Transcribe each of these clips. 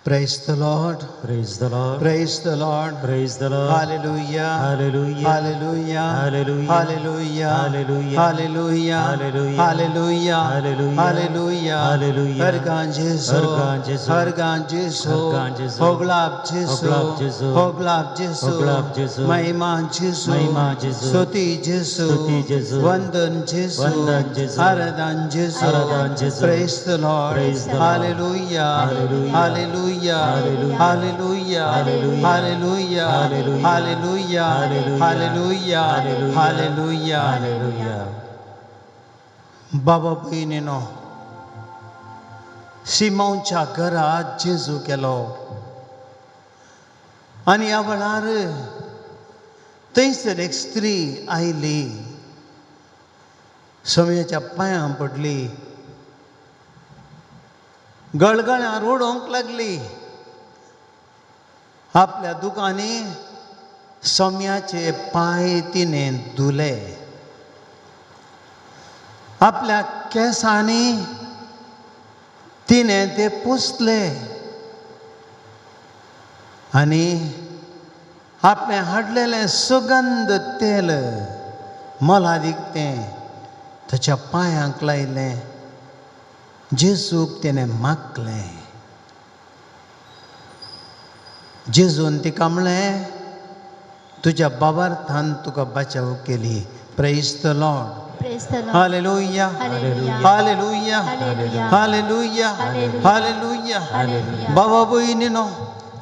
Praise the Lord. Praise the Lord. Praise the Lord. Praise the Lord. Hallelujah. Hallelujah. Hallelujah. Hallelujah. Hallelujah. Hallelujah. Hallelujah. Hallelujah. Hallelujah. Hallelujah. Hallelujah. Hallelujah. हरगां जेसू. हरगां जेसू. हरगां जेसू. हरगां जेसू. होगलाब जेसू. होगलाब जेसू. होगलाब जेसू. होगलाब जेसू. महिमा जेसू. महिमा जेसू. स्तुती जेसू. स्तुती जेसू. वंदन जेसू. वंदन जेसू. आराधन जेसू. आराधन जेसू. Praise the Lord. Praise the Lord. Hallelujah. Hallelujah. Hallelujah. Hallelujah. Hallelujah. Hallelujah. Hallelujah. Hallelujah. Hallelujah. Hallelujah. Hallelujah. Hallelujah. Hallelujah. Hallelujah. बाबा भयणीनो, सिमांवच्या घरात जेजू गेलो आनी ह्या वेळार थंयसर एक स्त्री आयली, सोम्याच्या पांयां पडली, गळगळ्यां रडोवंक लागली. आपल्या दुकांनी सोम्याचे पांय तिणें धुले, आपल्या केंसांनी तिणें ते पुसले आनी आपणें हाडलेलें सुगंध तेल मोलादीक तें ताच्या पांयांक लायलें. जेजूक तिणें मागलें. जेजून तिका म्हणलें, तुज्या बाबार्थान तुका बचाव केली. Praise the Lord. Praise the Lord. Hallelujah. Hallelujah. Hallelujah. Hallelujah. Hallelujah. Hallelujah. Hallelujah. Hallelujah. बाबा भयणीनो,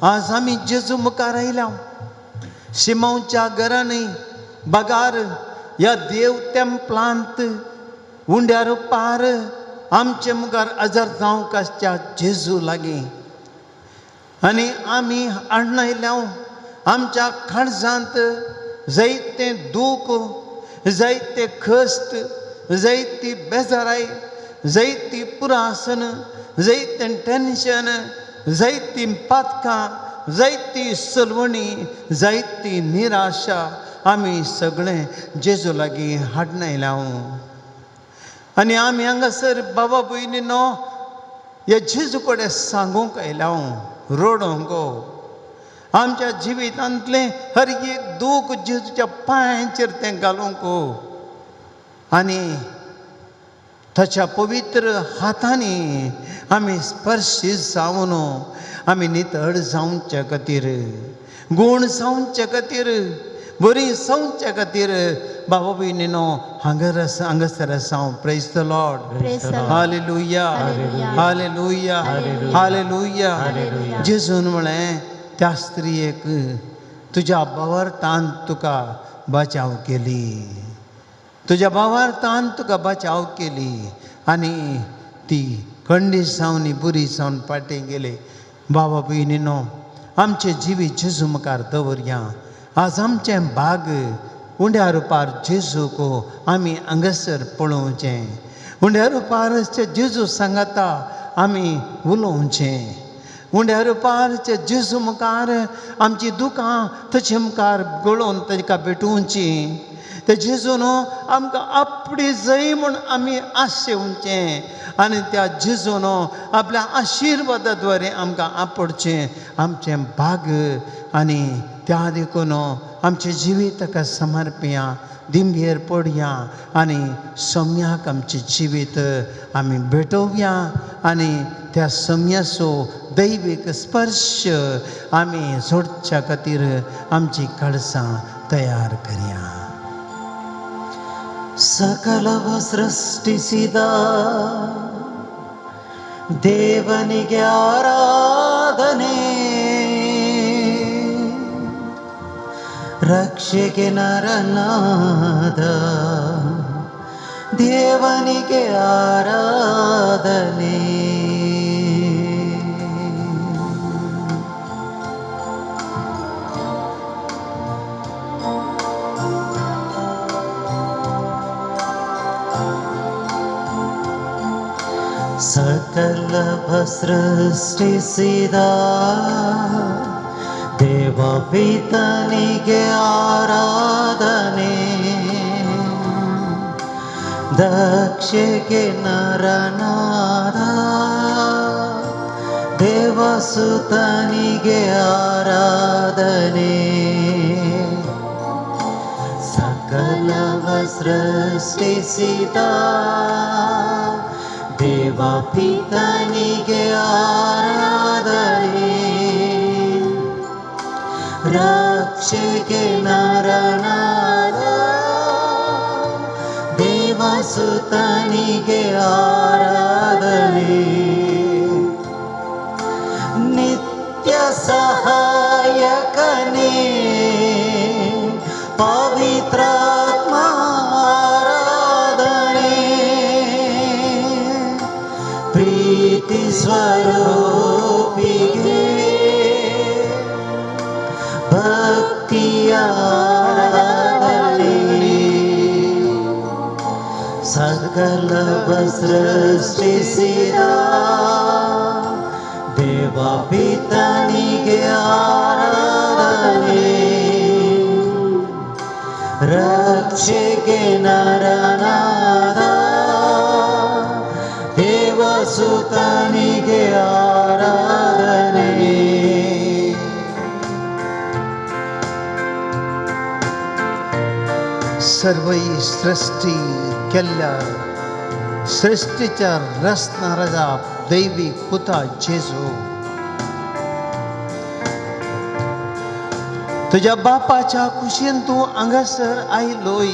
आज आमी जेजू मुखार आयल्या. सिमांवच्या घरांनी बगार ह्या देव तेंपलांत उंड्यार पार आमचे मुखार हजर जावंक आसच्या जेजू लागीं आनी आमी हाडून आयल्या आमच्या काळजांत जायतें दूख, जायते कश्ट, जायती बेजाराय, जायती पुरासन, जायतें टेन्शन, जायती पातकां, जायती सलवणी, जायती निराशा आमी सगळें जेजू लागीं हाडून आयल्या. आनी आमी हांगासर बाबा भयणीनो ह्या जेजू कडेन सांगूंक आयल्या, रडोवंक. आमच्या जिवितांतलें हर एक दूख जेजूच्या पांयांचेर तें घालूंक आनी ताच्या पवित्र हातांनी आमी स्पर्शीत जावन आमी नितळ जावच्या खातीर, गूण जावच्या खातीर, बरी जावच्या खातीर बाबा भयणीनो हांगासर आसा. Praise the Lord. Praise the Lord. Hallelujah. Hallelujah. Hallelujah. Hallelujah. Hallelujah. Hallelujah. जेजून म्हळें त्या स्त्रियेक, तुज्या भावार्थान तुका बचाव केली, तुज्या भावार्थान तुका बचाव केली. आनी ती खंडीत जावन बुरी जावन फाटीं गेली. बाबा भयणीनो, आमचें जिवीत जेजू मुखार दवरया. आज आमचें भाग उंड्या रुपार जेजूक आमी हांगासर पळोवचें. उंड्या रुपार जेजू सांगाता आमी उलोवचें. उंड्या रुपार जेजू मुखार आमची दुकां ताचे मुखार गळोवन ताका भेटोवची. ते जेजून आमकां आपडी जय म्हूण आमी आशेवचें आनी त्या जेजून आपल्या आशिर्वादा द्वारे आमकां आपडचें आमचें भाग. आनी त्या देखून आमचें जिवीत ताका समर्पया, दिमगेर पडया आनी सम्याक आमचें जिवीत आमी भेटोवया आनी त्या सम्याचो दैवीक स्पर्श आमी जोडच्या खातीर आमची कळसां तयार करया. ಸಕಲವ ಸೃಷ್ಟಿಸಿದ ದೇವನಿಗೆ ಆರಾಧನೆ, ರಕ್ಷೆಗೆ ನರನಾದ ದೇವನಿಗೆ ಆರಾಧನೆ. ಸಕಲವ ಸೃಷ್ಟಿಸಿದ ದೇವಪಿತನಿಗೆ ಆರಾಧನೆ, ದಕ್ಷೆಗೆ ನರನಾದ ದೇವ ದೇವಸುತನಿಗೆ ಆರಾಧನೆ, ಸಕಲವ ಸೃಷ್ಟಿಸಿದ ದೇವಪಿತನಿಗೆ ಆರಾಧನೆ, ರಕ್ಷೆಗೆ ನರನಾದ ದೇವಸುತನಿಗೆ ಆರಾಧನೆ, ನಿತ್ಯ ಸಹಾಯಕನೇ ಪವಿತ್ರಾತ್ಮ ಆರಾಧನೆ, ಪ್ರೀತಿ ಸ್ವರೂಪಿಗೆ ಭಕ್ತಿಯ ಆರಾಧನೆ, ಸಕಲವ ಸೃಷ್ಟಿಸಿದ ದೇವಪಿತನಿಗೆ ಆರಾಧನೆ, ರಕ್ಷೆಗೆ ನರನಾದ ದೇವಸುತನಿಗೆ ಆರಾಧನೆ. सर्वय सृष्टी केल्ल्या सृष्टीच्या रचणाराचा दैवी पुता जेजू, तुज्या बापाच्या कुशीन तूं हांगासर आयलोय.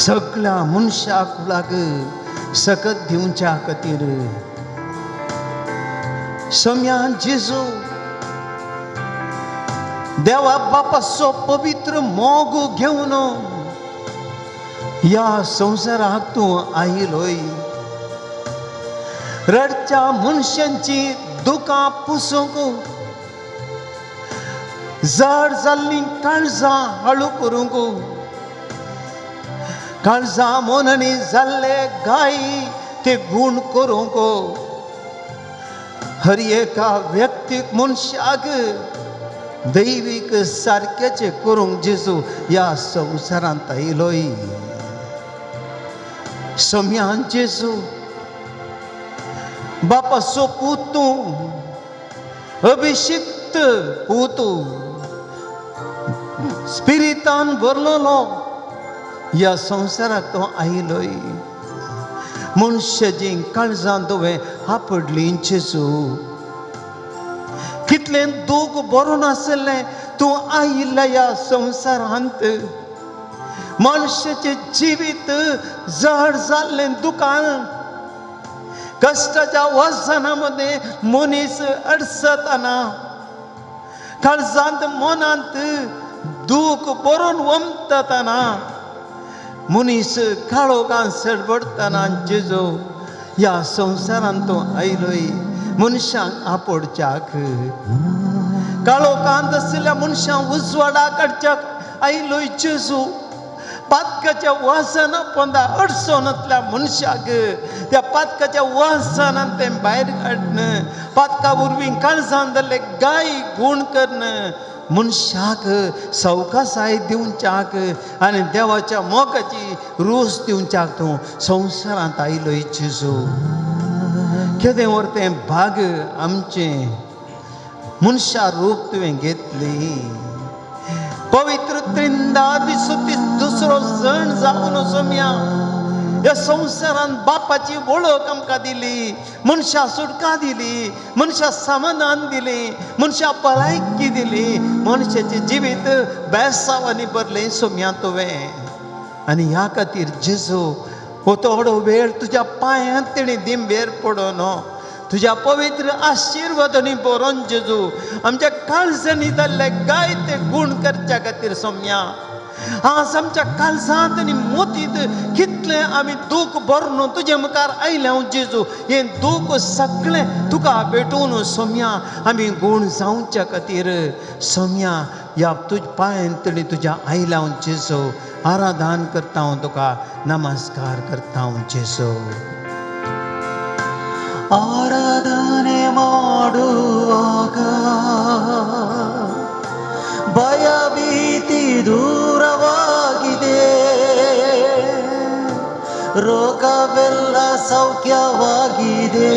सगळ्या मनशाक लाग सकत दिवच्या खातीर सम्यान जेजू देवा बापाचो पवित्र मोग घेवन ह्या संवसाराक तूं आयलोय. रडच्या मनशांची दुकां पुसूंक, जड जाल्लीं काळजां हाळू करूंक, काळजां मोनणी जाल्ले गाय ते गूण करूंक, हर एका व्यक्तीक मनशाक दैवीक सारकेचें करूंक जेजू ह्या संवसारांत आयलोय. सम्यान जेजू बापाचो पूत तूं, अभिषिक्त पूत, स्पिरितान भरलेलो ह्या संवसाराक तो आयलोय. मनशाचीं काळजां तुवें आपडलीं जेजू, कितलें दूख भरून आशिल्लें तूं आयिल्ल्या ह्या संवसारांत. मनशाचें जिवीत जड जाल्लें दुकान, कश्टाच्या वजना मदें मनीस अडसतना, काळजांत मनांत दूख भरून वमतना, मनीस काळोखान सडबडटना जेजू ह्या संवसारांत तूं आयलोय मनशांक आपोडच्याक, काळोखांत आशिल्ल्या मनशांक उजवाडा काडच्याक आयलोय जेजू. पातकाच्या वासना पोंदा अडचणांतल्या मनशाक त्या पातकाच्या वासनान तें भायर काडन, पातका वरवीं काळजान जाल्ले गाय गूण करून मनशाक सवकासाय दिवच्याक आनी देवाच्या मोगाची रोस दिवच्याक तूं संवसारांत आयलोय जेजू. केदें व्हर तें भाग आमचें मनशा रूप तुवें घेतली, पवित्र त्रिंदा दिसो दुसरो जण जावन सोम्या ह्या संवसारान बापाची वळख आमकां दिली, मनशा सुटका दिली, मनशा समाधान दिली, मनशा भलायकी दिली, मनशाचें जिवीत बेसांवांनी भरलें सोम्या तुवें. आनी ह्या खातीर जेजू हो थोडो वेळ तुज्या पांयांत तेणी दिंबेर पडोन तुज्या पवित्र आशिर्वादांनी भरोन जेजू आमच्या काळजांनी जाल्ले गाय ते गूण करच्या खातीर सोम्या आज आमच्या काळजांत आनी मोतींत कितलें आमी दूख भरून तुजे मुखार आयले हांव जेजू, हें दूख सगळें तुका भेटून सोम्या आमी गूण जावच्या खातीर सोम्या ह्या तुज पांयांत आनी तुज्या आयल्या हांव जेजू, आराधन करता हांव तुका, नमस्कार करता हांव जेजू. ಆರಾಧನೆ ಮಾಡುವಾಗ ಭಯಭೀತಿ ದೂರವಾಗಿದೆ, ರೋಗವೆಲ್ಲ ಸೌಖ್ಯವಾಗಿದೆ.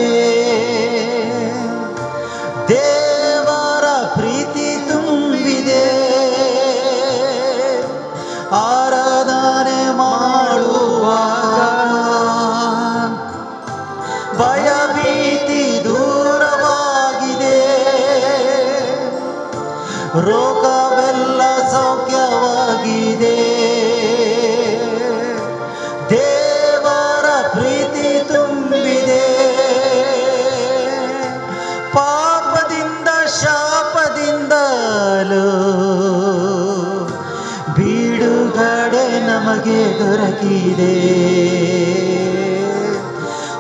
ಬಿಡುಗಡೆ ನಮಗೆ ದೊರಕಿದೆ.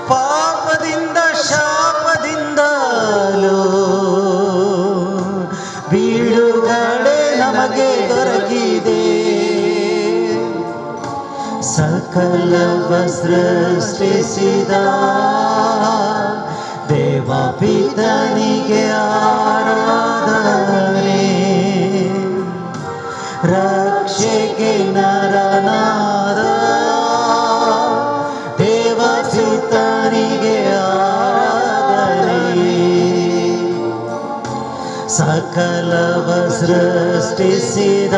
ಪಾಪದಿಂದ ಶಾಪದಿಂದಲೂ ಬಿಡುಗಡೆ ನಮಗೆ ದೊರಕಿದೆ. ಸಕಲವ ಸೃಷ್ಟಿಸಿದ ದೇವ ಪಿತನಿಗೆ ಆರಾಧನೆ, ರಕ್ಷೆಗೆ ನರನಾದ ದೇವ ಸುತನಿಗೆ ಆರಾಧನೆ. ಸಕಲವ ಸೃಷ್ಟಿಸಿದ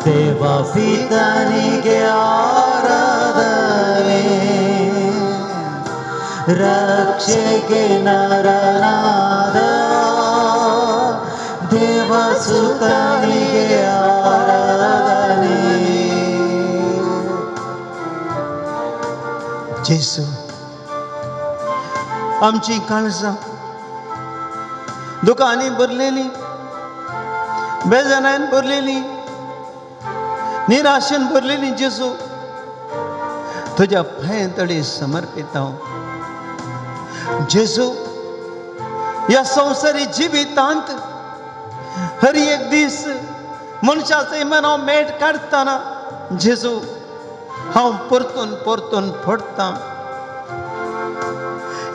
ದೇವ ಪಿತನಿಗೆ ಆರಾಧನೆ, ರಕ್ಷೆಗೆ ನರನಾದ ದೇವ ಸುತನಿಗೆ ಆರಾಧನೆ. जेसू, आमची काळजां दुकांनी भरलेली, बेजनान भरलेली, निराशेन भरलेली जेसू, तुज्या पांय तडी समर्पित हांव. जेसू, ह्या संवसारी जिवितांत हर एक दीस मनशाचे मनाव मेट काडटना जेजू हांव परतून परतून पडटां.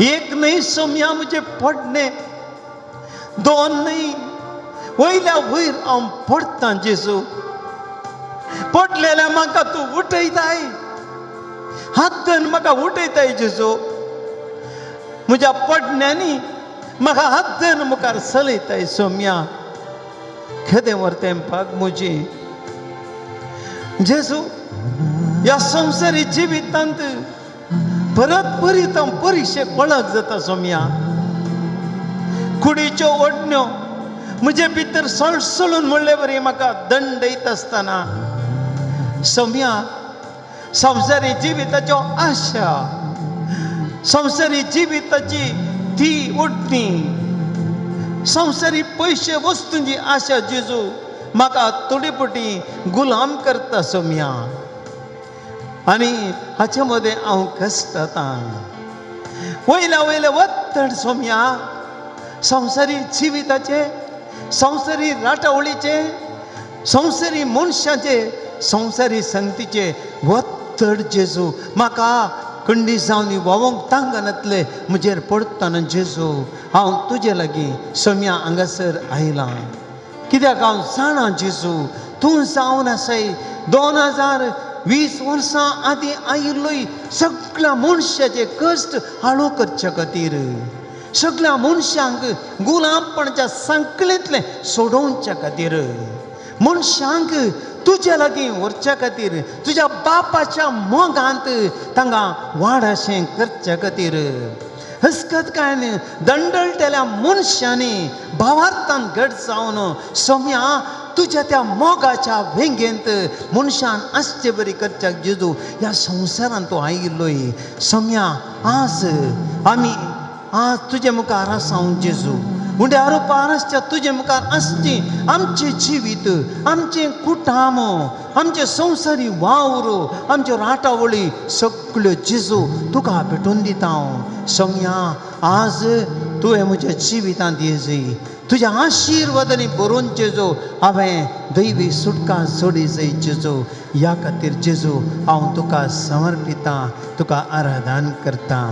एक न्हय सोम्या म्हजें पडणें, दोन न्हय, वयल्या वयर हांव पडटां जेजू. पडलेल्या म्हाका तूं उठयताय, हात धरून म्हाका उठयताय जेजू. म्हज्या पडण्यांनी म्हाका हात धरून मुखार चलयताय सोम्या. केदें व्हर भाग म्हजी जेजू. ह्या संवसारी जिवितांत परत परत हांव परिक्षेक वळख जाता सोम्या. कुडीच्यो ओडण्यो म्हजे भितर सळसळून म्हणले बरी म्हाका दंड येत आसतना सोम्या, संवसारी जिविताच्यो आशा, संवसारी जिविताची ती ओडणी, संवसारी पयशे वस्तूंची आशा जेजू म्हाका थोडी पटी गुलाम करता सोम्या. आनी हाचे मदें हांव कश्टतां. वयल्या वयले वत्तड सोम्या, संवसारी जिविताचे, संवसारी राटावळीचे, संवसारी मनशाचे, संवसारी संगतीचे वत्तड जेजू म्हाका कंडी जावन व्हांवोंक तांगनातले म्हजेर पडटना जेजू हांव तुजे लागीं सोम्या हांगासर आयलां. कित्याक हांव जाणा जेजू तूं जावन आसाय 2020 वर्सां आदीं आयिल्लोय सगळ्या मनशाचे कश्ट हाळू करचे खातीर, सगळ्या मनशांक गुलामपणाच्या सांकळेंतलें सोडोवच्या खातीर, मनशांक तुज्या लागीं व्हरच्या खातीर, तुज्या बापाच्या मोगांत तांकां वाड अशें करच्या खातीर, हसकत कांय दंडळटेल्या मनशांनी भावार्थान घट जावन सोम्या तुज्या त्या मोगाच्या वेंगेंत मनशान आसचे बरी करच्याक जेजू ह्या संवसारांत तूं आयिल्लोय सोम्या. आज आमी आज तुजे मुखार आसा हांव जेजू, उंड्या रुपार आसच्या तुजे मुखार आसची आमचें जिवीत, आमचें कुटाम, आमचें संवसारी वावर, आमच्यो राटावळी सगळ्यो जेजू तुका भेटून दिता हांव सोम्या. आज तुवें म्हज्या जिवितांत येजी तुज्या आशिर्वादांनी भरून जेजू हांवें दैवी सुटका जोडी जाय जेजू. ह्या खातीर जेजू हांव तुका समर्पितां, तुका आराधन करतां.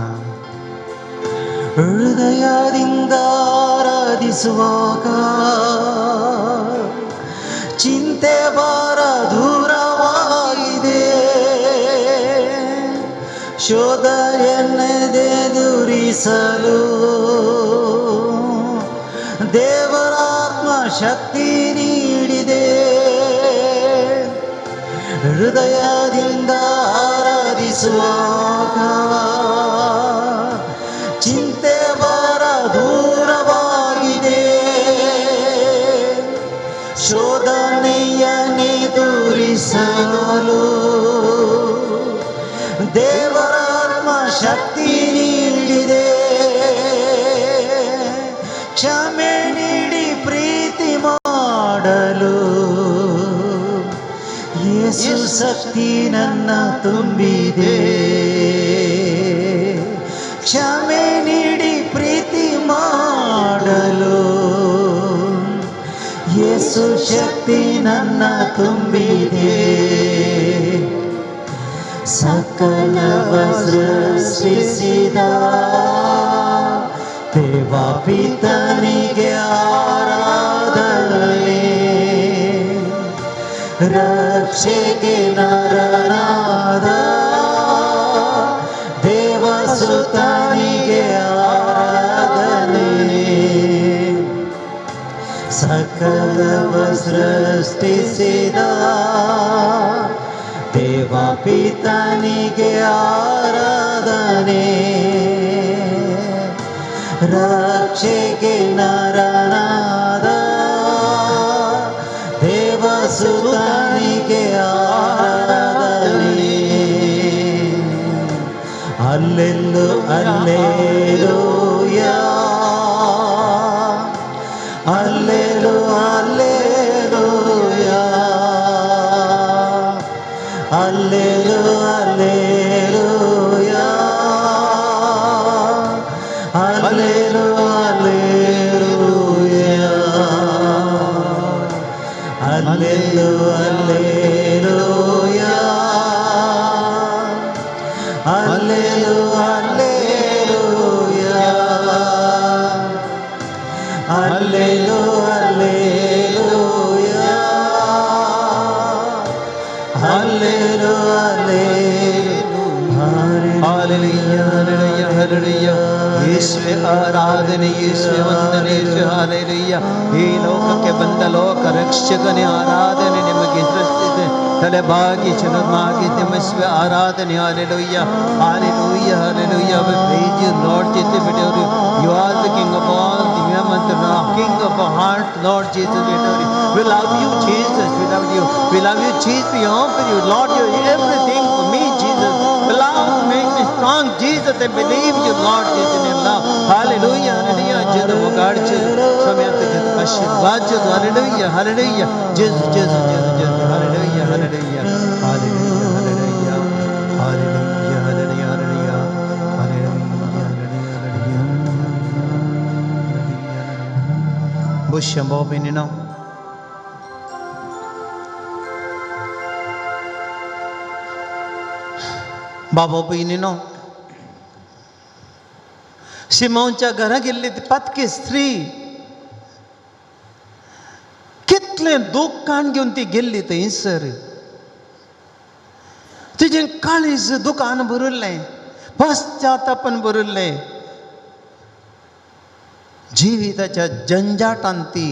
ಹೃದಯದಿಂದ ಆರಾಧಿಸುವಾಗ ಚಿಂತೆ ಭಾರ ದೂರವಾಗಿದೆ, ಶೋಧನೆಯನ್ನೆದುರಿಸಲು ದೇವರಾತ್ಮ ಶಕ್ತಿ ನೀಡಿದೆ. ಹೃದಯದಿಂದ ಆರಾಧಿಸುವಾಗ ಚಿಂತೆ ಭಾರ ದೂರವಾಗಿದೆ, ಶೋಧನೆಯನ್ನೆದುರಿಸಲು ದೇವರಾತ್ಮ ಶಕ್ತಿ ನೀಡಿದೆ. ಕ್ಷಮೆ ನೀಡಿ ಪ್ರೀತಿ ಮಾಡಲು ಯೇಸು ಶಕ್ತಿ ನನ್ನ ತುಂಬಿದೆ. ಕ್ಷಮೆ ನೀಡಿ ಪ್ರೀತಿ ಮಾಡಲು ಯೇಸು ಶಕ್ತಿ ನನ್ನ ತುಂಬಿದೆ. ಸಕಲವ ಸೃಷ್ಟಿಸಿದ ದೇವ ಪಿತನಿಗೆ ಆರಾಧನೆ, ರಕ್ಷೆಗೆ ನರನಾದ ದೇವಸುತನಿಗೆ ಆರಾಧನೆ. ಸಕಲವ ಸೃಷ್ಟಿಸಿದ ದೇವ ಪಿತನಿಗೆ ಆರಾಧನೆ, ರಕ್ಷೆಗೆ ನರನಾದ ದೇವಸುತನಿಗೆ ಆರಾಧನೆ. ಅಲ್ಲೆಲ್ಲು ಅಲ್ಲೇಲೂಯ, ಅಲ್ಲೇಲು ಅಲ್ಲೇಲೂಯ, ಅಲ್ಲೇಲು ಅಲ್ಲೇಲೂಯ, ಅಲ್ಲೇಲು ಅಲ್ಲೇಲೂಯ, ಅಲ್ಲೇಲು ಅಲ್ಲೇಲೂಯ, ಅಲ್ಲೇಲು ಅಲ್ಲೇಲೂಯ, ಅಲ್ಲೇಲು ಅಲ್ಲೇಲೂಯ, ಅಲ್ಲೇಲು ಅಲ್ಲೇಲು. ಹಾಲೆಲೂಯ, ಹಾಲೆಲೂಯ, ಹಾಲೆಲೂಯ. ಯೇಸುವೆ ಆರಾಧನೆ, ಯೇಸುವೆ ವಂದನೆ, ಯೇಸುವೆ ಹಾಲೆಲೂಯ. ಈ ಲೋಕಕ್ಕೆ ಬಂದ ಲೋಕ ರಕ್ಷಕನೇ, ಆರಾಧನೆ ನಿಮಗೆ ಸೃಷ್ಟಿಸಿದೆ. ತಲೆಬಾಗಿ ಚಲಮಾಗಿ ಯೇಸುವೆ ಆರಾಧನೆ. Hallelujah, hallelujah, hallelujah. We praise you, Lord Jesus. We adore you. You are the King of all the human, the King of our heart, Lord Jesus. We adore you. We love you, Jesus. We love you. We love you, Jesus. We offer you, Lord. You are everything for me, Jesus. Love make me strong, Jesus. I believe you, Lord Jesus, in your love. Hallelujah, hallelujah. Jesus, oh God, Jesus. ಸ್ವಾಮಿ ಅಂತ ಆಶೀರ್ವಾದ Jesus. Hallelujah, hallelujah. Jesus, Jesus, Jesus, Jesus. Hallelujah, hallelujah. Hallelujah, hallelujah. Hallelujah, hallelujah, hallelujah. Hallelujah, hallelujah, hallelujah. Bush ಬಾಬಿನಿನೋ बाबा भयणीनो, सिमोनच्या घरा गेल्ली ती पातकी स्त्री कितलें दूख काण घेवन ती गेल्ली थंयसर. तिजें काळीज दुकान भरिल्लें, पश्चातापान भरिल्लें. जिविताच्या जंजाटान ती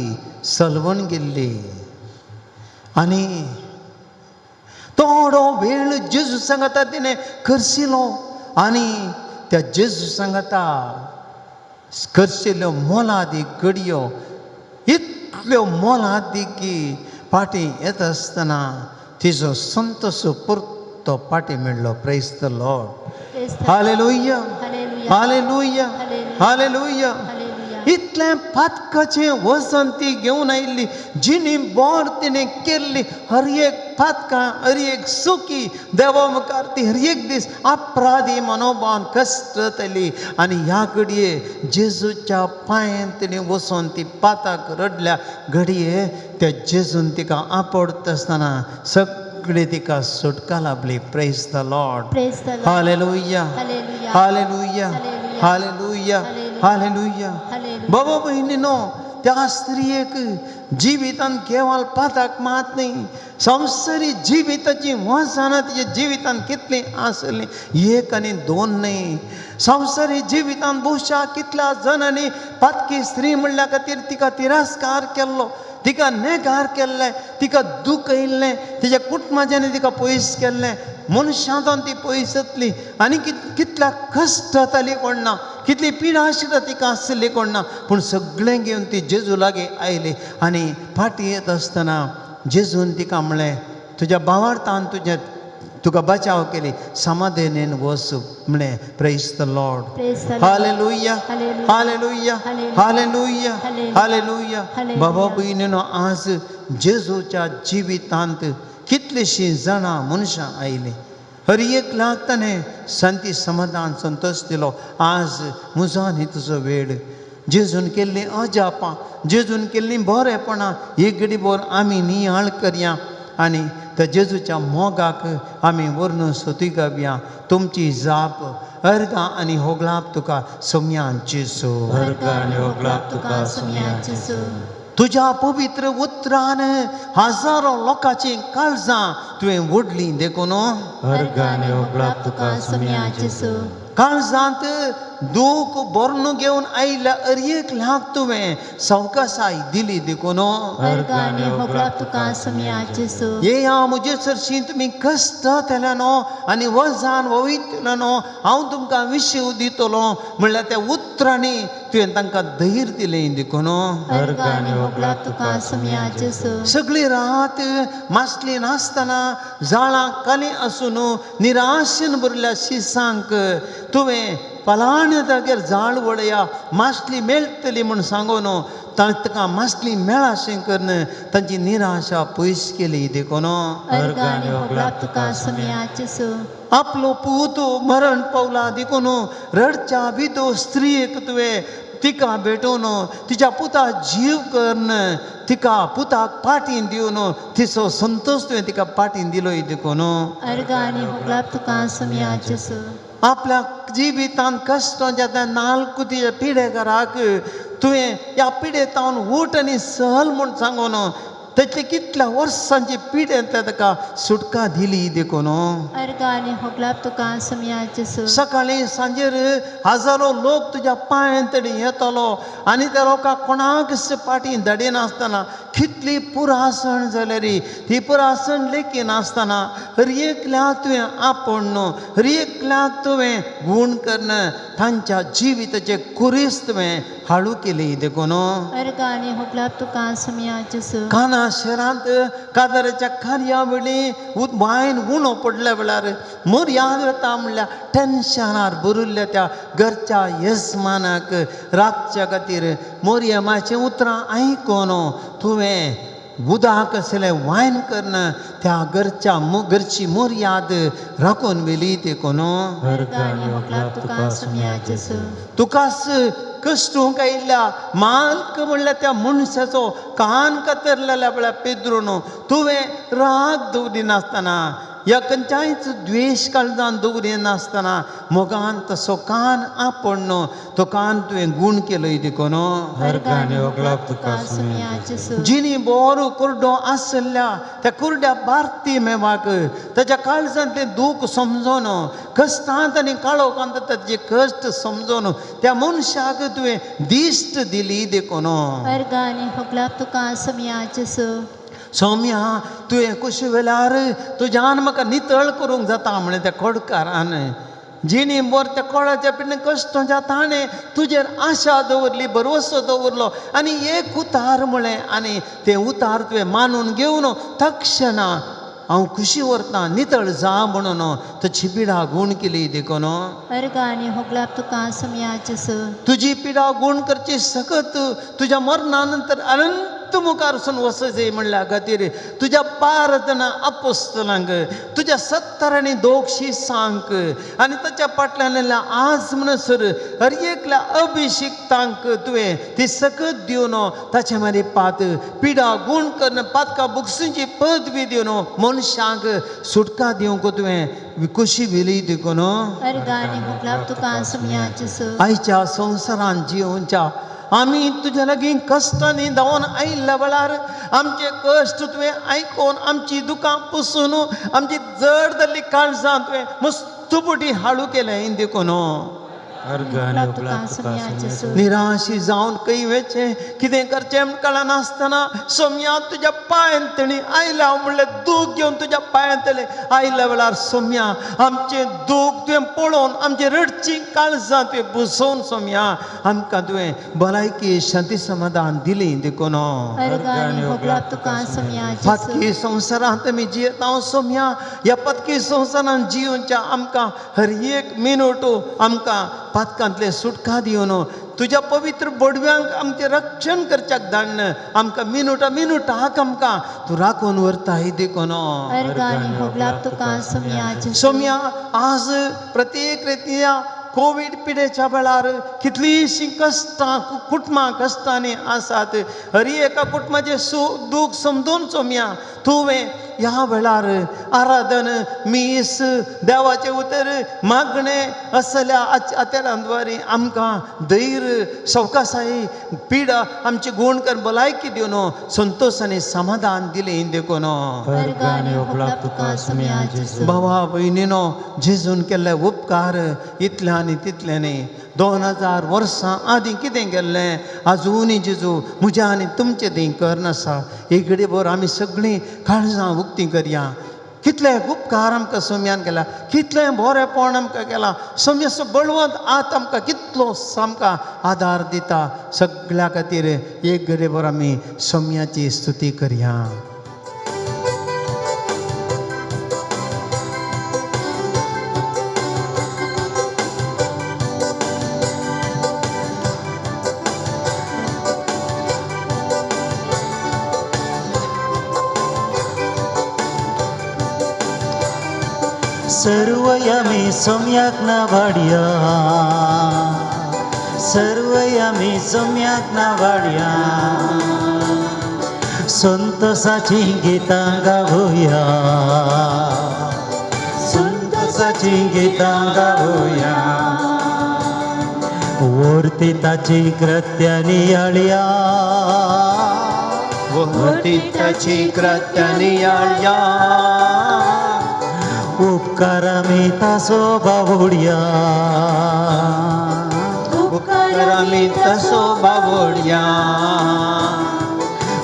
सलवण गेल्ली आनी थोडो वेळ जेजू सांगाता तिणें खर्चिलो आनी त्या जेजू सांगाता खर्चिल्ल्यो मोलादीक घडयो इतल्यो मोलादीक की फाटीं येता आसतना तिजो संतोश पुरतो फाटीं मेळ्ळो. Praise the Lord. Praise the hallelujah. Hallelujah. Hallelujah. Hallelujah. Hallelujah. Hallelujah. इतलें पातकाचें वजन ती घेवन आयिल्ली. जिणी बोर तिणें केल्ली हर एक पातकां, हर एक सुकी देवा मुखार ती हर एक दीस अपराधी मनोभावन कश्टतली आनी ह्या घडये जेजूच्या पांयेन तिणें वचोन ती पाताक रडल्या. घडये त्या जेजून तिका आपडता आसतना सगळी तिका सुटका लाभली. Praise the Lord. Praise the Lord. Hallelujah. Hallelujah. Hallelujah. Hallelujah. Hallelujah. Hallelujah. Hallelujah. Hallelujah. बाबा भयणीनो, त्या स्त्रियेक जिवितान केवळ पाताक मात न्ही, संवसारी जिविताची वजनां तिच्या जिवितान कितलीं आसलीं, एक आनी दोन न्ही. संवसारी जिवितान भोवशा कितल्या जाणांनी पातकी स्त्री म्हणल्या खातीर तिका तिरस्कार केल्लो, तिका नेगार केल्लें, तिका दुखयल्लें, तिच्या कुटुंबाच्यानी तिका पयस केल्लें, मनशांतून ती पयस जातली आनी कितल्या कश्ट जाताली कोण ना, कितली पिडा आशिल्ली तिका आसली कोण ना. पूण सगळें घेवन ती जेजू लागीं आयली आनी फाटीं येत आसतना जेजून तिका म्हणलें, तुज्या भावार्थान तुजें तुका बचाव केली, समाधानेन वच म्हळें. Praise the Lord. Praise the Lord. Hallelujah. Hallelujah. Hallelujah. Hallelujah. Hallelujah. Hallelujah. Hallelujah. बाबा भयणीनो, आज जेजूच्या जिवितांत कितलींशीं जाणां मनशां आयलीं, हर एकल्याक ताणें शांती, समाधान, संतोश दिलो. आज म्हजो आनी तुजो वेळ. जेजून केल्लीं अजापां, जेजून केल्लीं बरेपणां एक घडी भर आमी नियाळ करया आनी त्या जेजूच्या मोगाक आमी व्हरून स्तुती गावया. तुमची जाप, अर्गां आनी होगळाप तुका सोम्यान जेजू. अर्गां आनी होगळाप तुका सोम्या जेजू. तुज्या पवित्र उतरान हजारो लोकांची काळजां तुवें व्हडलीं देखून अर्गां आनी होगळाप तुका सोम्या जेजू. काळजांत दूख भरून घेवन आयिल्ल्या हर एकल्याक तुवें सवकासाय दिली देखून अर्गां आनी होगळाप तुका सोम्या जेजू. येया म्हजे सरशी तुमी कश्ट जातले आनी वजान वयतले, हांव तुमकां विशीव दितलो म्हणल्यार त्या उतरांनी तुवें तांकां धैर्य दिलें देखून अर्गां आनी होगळाप तुका सोम्या जेजू. सगळी रात मासली नासतना जाळां काली आसून निराशेन भरिल्ल्या शिसांक तुवें फलाण्या जाग्यार जाळ वळया, मासली मेळटली म्हूण सांगून तांकां मासली मेळाशें करून तांची निराशा पयस केली देखून अर्गां आनी होगळाप तुका सोम्या जेजू. आपलो पूत मरण पावला देखून रडच्या विदो स्त्रियेक तुवें तिका भेटोवन तिच्या पुताक जीव करून तिका पुताक पाटीन दिवन तिचो संतोश तुवें तिका पाटीन दिलोय देखून अर्गां आनी होगळाप तुका सोम्या जेजू. आपल्या जिवितांत कश्ट जाता नाल्क तिच्या पिडेकाराक तुवें ह्या पिडेतावन उठ आनी सहल म्हूण सांगून तेतले कितल्या वर्सांची पिडेंतल्या ताका सुटका दिली देखून अर्गां आनी होगळाप तुका सोम्या जेजू. सकाळी सांजेर हजारो लोक तुज्या पांयां तडी येतलो आनी त्या लोकांक कोणाक पाटी धाडिनासतना कितली पुरासण जाल्यार ती पुरासण लेखिनासतना हर एकल्याक तुवें आपोवन, हर एकल्याक तुवें गूण करून तांच्या जिविताचे कुरीस तुवें हाळू केली देखून अर्गां आनी होगळाप तुका सोम्या जेजू. काना शहरांत कादाराच्या कार्या वेळी वायन उणो पडल्या वेळार मर्याद वता म्हणल्यार टेन्शनार भरिल्ल्या त्या घरच्या येजमानाक राखच्या खातीर मोरयमाचीं उतरां आयकून तुवें उदक आसलें वायन करून त्या घरच्या घरची मर्याद राखून व्हेली देखून अर्गां आनी होगळाप तुका सोम्या जेजू. तुकाच कश्टूंक आयिल्ल्या माल्क म्हणल्यार त्या मनशाचो कान कातरलेल्या वेळार पेद्रून तुवें राग दवरिनासतना या खंयच्याच द्वेश काळजान दवरिनासतना मोगान तसो कान आपडनो तो कान तुवें गूण केलोय देखून अर्गां आनी होगळाप तुका सोम्या जेजू. जिणी बोरो कुरडो आसल्या त्या कुरड्या बारती मेवाक ताच्या काळजांतलें दूख समजून, कश्टांत आनी काळोखांत ताचे कश्ट समजून त्या मनशाक तुवें दिश्ट दिली देखून अर्गां आनी होगळाप तुका सोम्या जेजू. सौम्या, तुवें कुशी वेल्यार तुज्यान म्हाका नितळ करूंक जाता म्हणलें त्या खोडकारान. जिणी बोर त्या कोळाच्या पिंड कश्ट ताणें तुजेर आशा दवरली, भरवसो दवरलो आनी एक उतार म्हळें आनी तें उतार तुवें मानून घेवन तक्षणा हांव खुशी व्हरता, नितळ जा म्हणून ताची पिडा गूण केली देखून अर्गां आनी होगळाप तुका सोम्या जेजू. तुजी पिडा गूण करची सकत तुज्या मरणा नंतर अनंत मुखार वचून वचजय म्हणल्या खातीर तुज्या पारतना अपोस्तलांक, तुज्या 70 आनी 2 सांक आनी ताच्या फाटल्यान आज म्हणसर हर एकल्या अभिषिक्तांक तुवें ती सकत दिवन ताचे मागीर पात पिडा गूण करून पातका बुक्सूंची पदवी दिवन मनशांक सुटका दिवंक तुवें खुशी व्हेली देखून अर्गां आनी होगळाप तुका सोम्या जेजू. आयच्या संवसारान जियोवच्या आमी तुज्या लागीं कश्टांनी धांवन आयिल्ल्या वेळार आमचे कश्ट तुवें आयकून आमची दुकां पुसून आमची जड जाल्ली काळजां तुवें मस्तपुटी हाळू केलें देखून. अर्गां तुका सोम्या जेजू. निराशी जावन खंय वेचें कितें करचें म्हण कळनासतना सोम्या तुज्या पांयांत तेणी आयल्या हांव म्हणलें दूख घेवन तुज्या पांयांत तेणी आयल्या वेळार सोम्या आमचें दूख तुवें पळोवन आमचें रडचीं काळजां तुवें बुसोवन सोम्या आमकां तुवें भलायकी शांती समाधान दिली देखून अर्गां होगलाप तुका सोम्या जेजू. पातकी संवसारांत आमी जियेता सोम्या ह्या पातकी संवसारांत जियोवच्या आमकां हर एक मिनट आमकां पातकांतलें सुटका दिवन तुज्या पवित्र बोडव्यांक आमचें रक्षण करच्याक धाडन आमकां मिनुटा मिनुटाक आमकां तूं राखून व्हरताय देखून अर्गां होगलाप तुका सोम्या जेजू. सोम्या आज प्रत्येक रित्या कोवीड पिडेच्या वेळार कितलींशीं कश्टां कुटुंबां कश्टांनी आसात हर एका कुटुंबाचें सूख दूख समजून सोम्या तुवें ह्या वेळार आराधन मीस देवाचें उतर मागणें असल्या आतेरांद्वारी आमकां धैर्य सवकासाय पिडा आमची गुण कर भलायकी दिवन संतोश आनी समाधान दिलें देखून अर्गां होगलाप तुका सोम्या जेजू. भावा भयणीनो जेजून केल्ले उपकार इतल्या आनी तितले न्ही 2000 वर्सां आदीं कितें केल्लें आजुनूय जेजू म्हज्या आनी तुमचें थंय करनासा एक घडी भर आमी सगळीं काळजां उक्तीं करया कितले उपकार आमकां सोम्यान केला कितलें बरेंपण आमकां केलां सोम्याचो बळवंत आत आमकां कितलो आमकां आदार दिता सगळ्या खातीर एक घडी भर आमी सोम्याची स्तुती करया. सर्वयामी सम्यक नावाड्या सर्वयामी सम्यक नावाड्या संतोषाची गीतां गावया संतोषाची गीतां गावया वरती ताची कृत्या नियाळया वरती ताची कृत्या नियाळया उपकारामी तासो बावड्या उपकारामी तसो बावड्या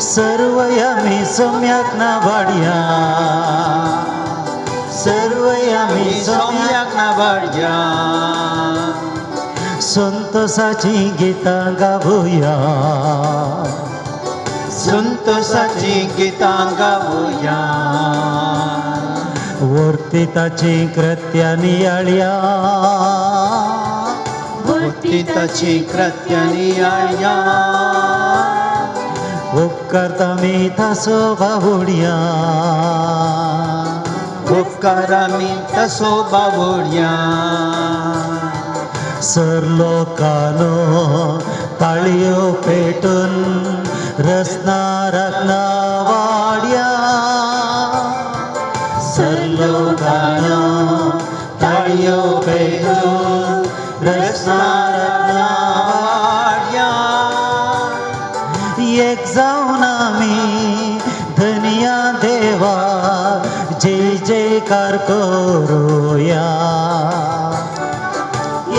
सर्वयामी सम्यक नावाड्या सर्वयामी सम्यक नावाड्या संतोषाची गीतां गावया संतोषाची गीतां गावया वरती ताची कृत्या नियाळया वरती ताची कृत्या नियाळया उपकारता मी तसो बावड्या उपकारामी तसो बावड्या सर लोकानो ताळयो पेटून रसना रत्ना वाड्या सर लोकानो ताळयो पेटून रसना रत्ना वाड्या एक जावन आमी धनिया देवा जय जयकार करूया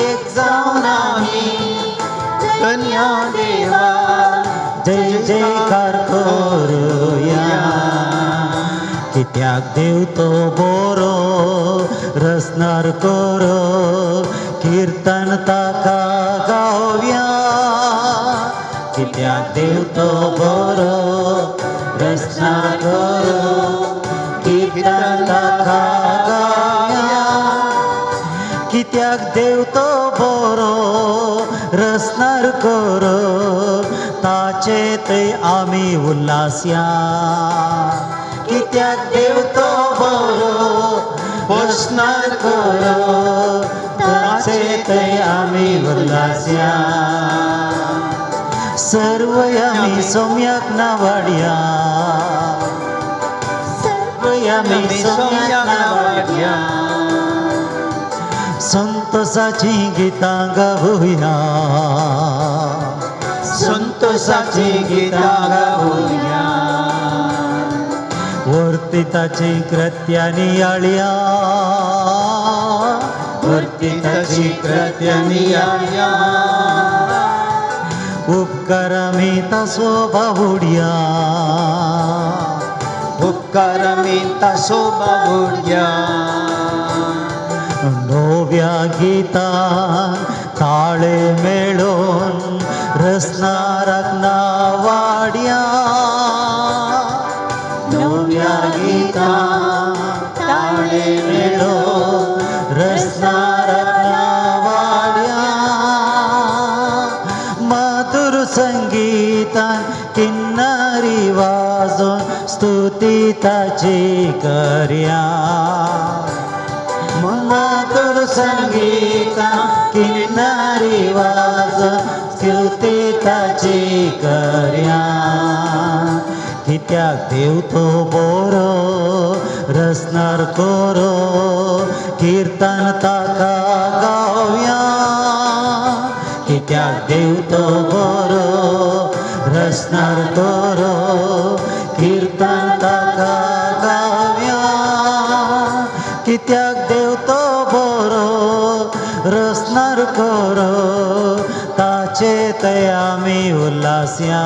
एक जावन आमी धन्या देवा जय जयकार करूया कित्याक देव तो बरो रसनार करो कीर्तन ताका गावया कित्याक देव तो बरो रसनार करो कीर्तन ताका गावया कित्याक देव तो बरो रसनार करो ताचे थंय आमी उल्हासया कित्याक देव तो बरो रसनार करो ताचे थंय आमी उल्हासया सर्वयामी सम्यक नावाड्या सर्वयामी सम्यक नावाड्या संतोषाची गीतां गावया संतोषाची गीतां गावया वरती ताची कृत्या नियाळया वर्तिताची कृत्य नियाळया उपकार आमी तासो बावुडया उपकार आमी तासो बावुडया नव्या गितान ताळे मेळोन रसनाराक नावाड्या नव्या गितान ताळे मेळोन रसनाराक नावाड्या माधुर संगीतान किन्नरी वाजोन स्तुती ताची करया मधुर संगीता किन्नरी वाज स्तुती ताची करया कित्याक देव तो बोरो रसनार कोरो कीर्तन ताका गावया कित्याक देव तो बोरो रसनार कोरो कीर्तन ताका गावया कित्याक देव तो बोरो रसनार कोरो ताचे ते आमी उल्हासया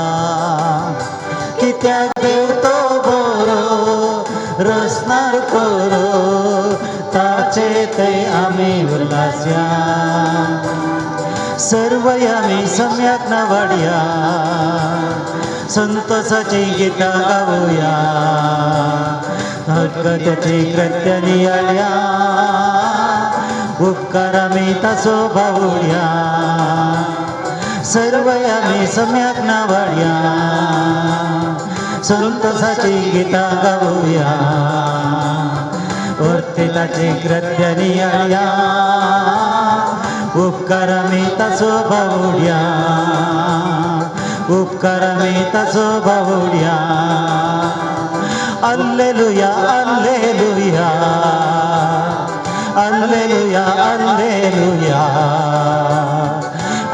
कित्याक देव तो बोरो रसनार कोरो ताचे ते आमी उल्हासया सर्व आमी सम्यक नावाडया संतोषाची गीतां गावया हरकताची कृत्य नियाळया उपकार आमी ताचो बावुडया सर्व आमी सम्यक नावाडया संतोषाची गीतां गावया वर्तिताची कृत्य नियाळया उपकार आमी ताचो बावुडया उपकार आमी ताचो बावुडया alleluia alleluia alleluia alleluia alleluia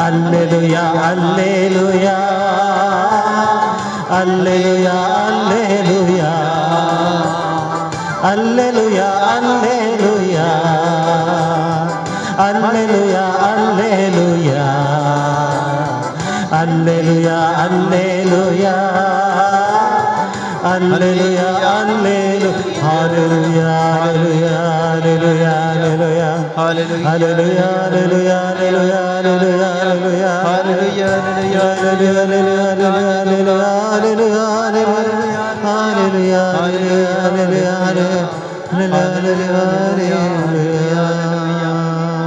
alleluia alleluia alleluia alleluia alleluia alleluia alleluia alleluia alleluia alleluia alleluia hallelujah hallelujah hallelujah hallelujah hallelujah hallelujah hallelujah hallelujah hallelujah hallelujah hallelujah hallelujah hallelujah hallelujah hallelujah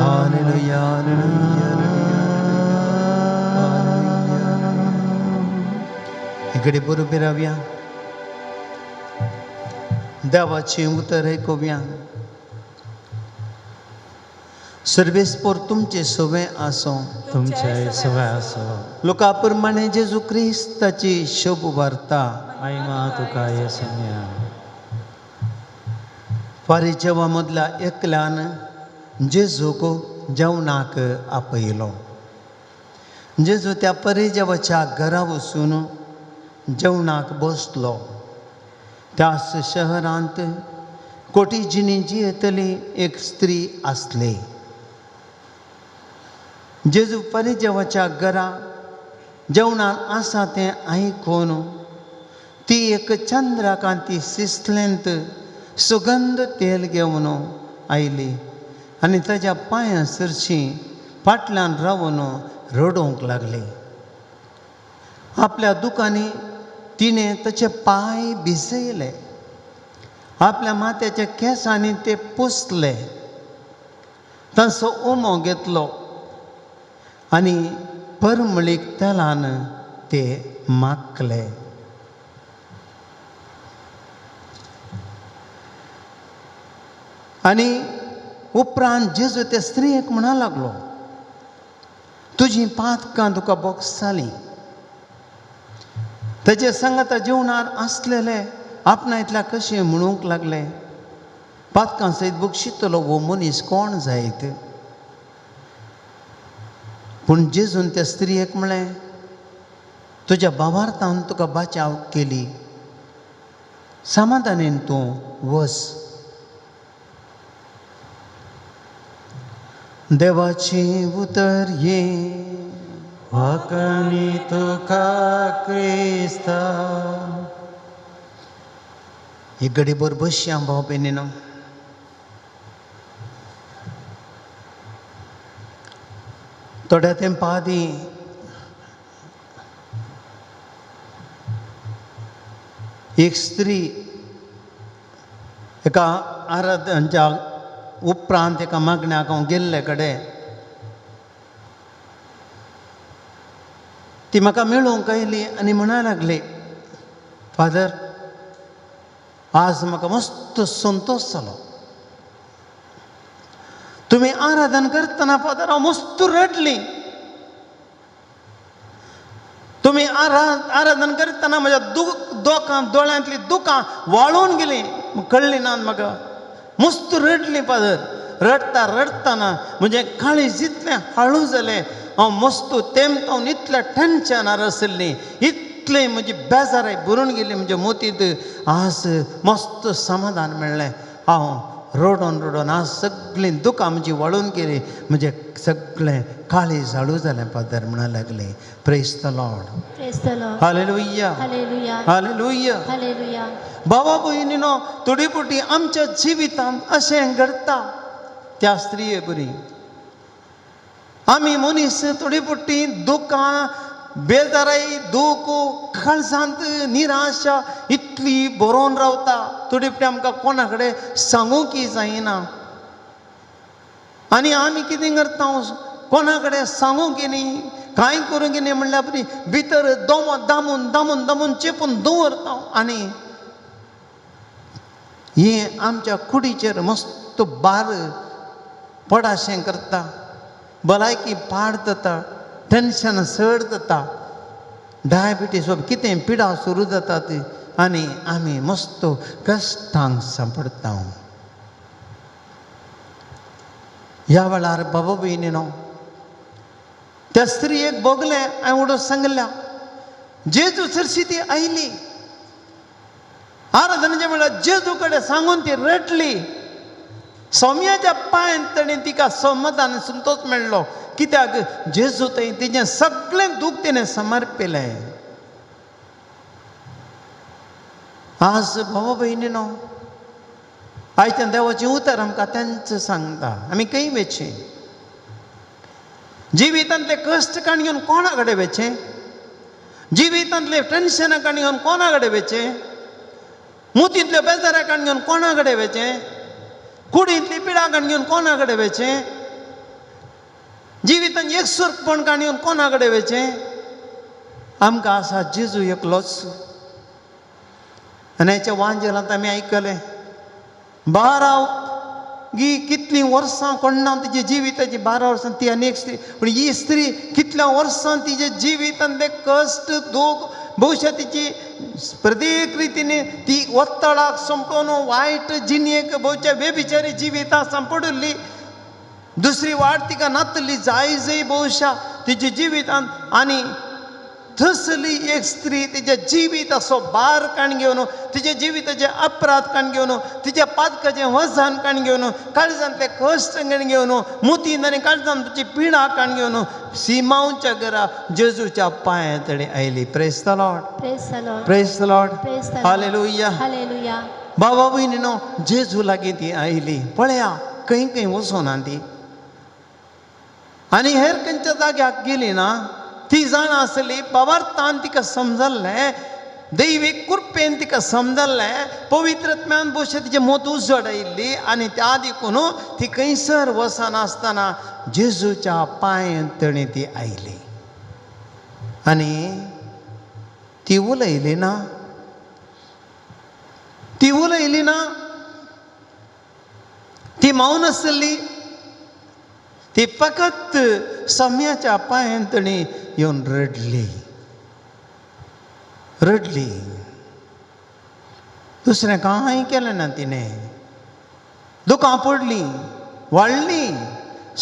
hallelujah hallelujah इकडे बरोबर रावया देवाचें उतर आयकुया सर्वेस्पोर तुमचें सवें आसूं तुमचे सवय आसो लोका प्रमाणे जेजू क्रिस्ताची शोभ वार्ता महिमा तुका येसन्या फारीजेवा मदल्या एकल्यान जेजूक जेवणाक आपयलो. जेजू त्या परिजेवाच्या घरा वचून जेवणाक बसलो. त्याच शहरांत कोटी जिणी जियेतली एक स्त्री आसली. जेजू परिजेवाच्या घरा जेवणान आसा तें आयकून ती एक चंद्रकांती सिसलेंत सुगंध तेल घेवन आयली आनी ताज्या पांयां सरशी फाटल्यान रावन रडोवंक लागली. आपल्या दुकांनी तिणें ताचे पांय भिजयले, आपल्या माथ्याच्या केंसांनी ते पुसले, तांचो उमो घेतलो आनी परमळीक तेलान ते माखले. आनी उपरांत जेजू ते स्त्रियेक म्हणा लागलो, तुजी पातकां तुका बोक्स जालीं. ताजे सांगाता जेवणार आसलेले आपणायतल्या कशें म्हणूंक लागले, पातकां सयत बक्षितलो हो मनीस कोण जायत? पूण जेजून त्या स्त्रियेक म्हळें, तुज्या भावार्थान तुका बाचाव केली, समाधानेन तूं वच. देवाची उतर ये वाकणी तुका क्रिस्ता. ही घडीभर बसया भाव भयणीनो. थोड्या तेंपा आदीं एक स्त्री एका आराधनच्या उपरांत एका मागण्याक हांव गेल्ले कडेन ती म्हाका मेळूंक आयली आनी म्हणा लागली, फादर आज म्हाका मस्त संतोश जालो, तुमी आराधन करतना फादर हांव मस्त रडली, तुमी आराधन करतना म्हज्या दोकां दोळ्यांतली दुकां वाळून गेली, कळ्ळी ना म्हाका, मस्त रडली फादर. रडटा रडटना म्हजें काळीज इतलें हाळू जालें, हांव मस्त तेमतावन इतल्या टेन्शनार आशिल्ली, इतलें म्हजी बेजाराय भरून गेली म्हज्या मोतींत. आज मस्त समाधान मेळ्ळें, हांव रडोन रडोन आज सगळीं दुकां म्हजी वाळून गेली, म्हजें सगळें काळीज हाळू जालें फादर म्हणा लागलें. Praise the Lord. Praise the Lord. Hallelujah. Hallelujah. Hallelujah. Hallelujah. बाबा भयणीनो, थोडी फावटी आमच्या जिवितांत अशें घडटा त्या स्त्रिये बरी. आमी मनीस थोडी फावटी दुकां, बेजाराय, दूख, काळजांत निराशा इतली बरोवन रावता, थोडी फावटी आमकां कोणा कडेन सांगूंक जायना. आनी आमी कितें करता, कोणा कडेन सांगूंक न्ही, कांय करूंक न्ही म्हणल्यार परी भितर दोमो दामून दामून दामून चेपून दवरता आनी हें आमच्या कुडीचेर मस्त भार पडाशें करता, भलायकी पाड जाता, टेन्शन चड जाता, डायबिटीज वा कितें पिडा सुरू जातात आनी आमी मस्त कश्टांक सांपडटा. ह्या वेळार बाबा भयणीनो, त्या स्त्रियेक भोगलें हांवें उडो सांगल्या, जेजू सरशी ती आयली, आराधनेच्या वेळार जेजू कडेन सांगून ती रडली. सोम्याच्या पांयांत ताणें तिका समाधान संतोश मेळ्ळो, कित्याक जेजू थंय तिजें सगळें दूख तिणें समर्पिलें. आज भावा भयणीनो, आयच्यान देवाचें उतर आमकां तेंच सांगता, आमी खंय वेचें, जिवितांतले कश्ट काण घेवन कोणा कडेन वेचें, जिवितांतले टेन्शनां काण घेवन कोणा कडेन वेचें, मुतींतल्यो बेजारां काण घेवन कोणा कडेन वेचें, कुडींतली पिडा काण घेवन कोणा कडेन वेचें, जिवितांत एकसुरपण काण घेवन कोणा कडेन वेचें. आमकां आसा जेजू एकलोच. आनी हेच्या वांजेलांत आमी आयकलें, 12 गी कितलीं वर्सां कोण्णा तिच्या जिविताची, 12 वर्सां ती आनी एक स्त्री, पूण ही स्त्री कितल्या वर्सां तिच्या जिवितांतले कश्ट दूख, भविश्या तिची प्रत्येक रितीने ती वत्तळाक संपडून वायट जिणेक भोवच्या बेबिचारी जिवितां सांपडिल्ली, दुसरी वाट तिका नातली जाय जय भोवशा तिच्या जिवितांत. आनी थसली एक स्त्री तिच्या जिविताचो भार काण घेवन, तिच्या जिविताचे अपराध काण घेवन, तिच्या पातकाचें वजन काण घेवन, काळजांतले कश्ट काण घेवन, मुतीन आनी काळजांत तुजी पिडा काण घेवन सिमांवच्या घरा जेजूच्या पांया तडे आयली. Praise the Lord. Praise the Lord. Praise the Lord. Praise the Lord. Hallelujah. Hallelujah. बाबा भयणीनो, जेजू लागीं ती आयली, पळया खंय खंय वचोना ती, आनी हेर खंयच्या जाग्याक गेली ना. ती जाणा आसली, बाबार्थान तिका समजल्लें, दैवीक कृपेन तिका समजल्लें, पवित्रत्म्यान भोवशा तिचें मोत उजवाड आयिल्ली आनी त्या देखून ती खंयसर वचनासतना जेजूच्या पांय तणी ती आयली आनी ती उलयली ना, ती उलयली ना, ती मौन आसली, ती फकत सम्याच्या पांयान तणी येवन रडली रडली. दुसरें कांय केलें ना तिणें, दुकां पडलीं, वाडलीं,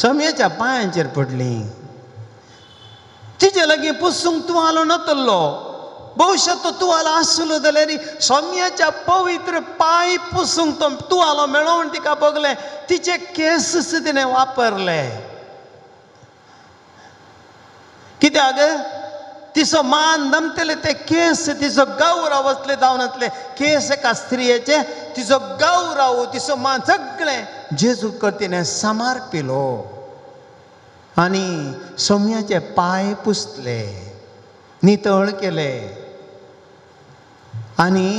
सम्याच्या पांयांचेर पडलीं. तिचे लागीं पुसूंक तुवालो नातल्लो, भविश्यात तो तुवालो आसलो जाल्यार सोम्याच्या पवित्र पांय पुसूंक तो तुवालो मेळो म्हण तिका भोगलें. तिचे केस तिणें वापरले. कित्याक तिचो मान दमतले ते केस तिचो गौरव आसले जावन आसले केस एका स्त्रियेचे तिचो गौरव तिचो मान सगळें जेजू तिणें समर्पिलो आनी सोम्याचे पांय पुसले, नितळ केले आनी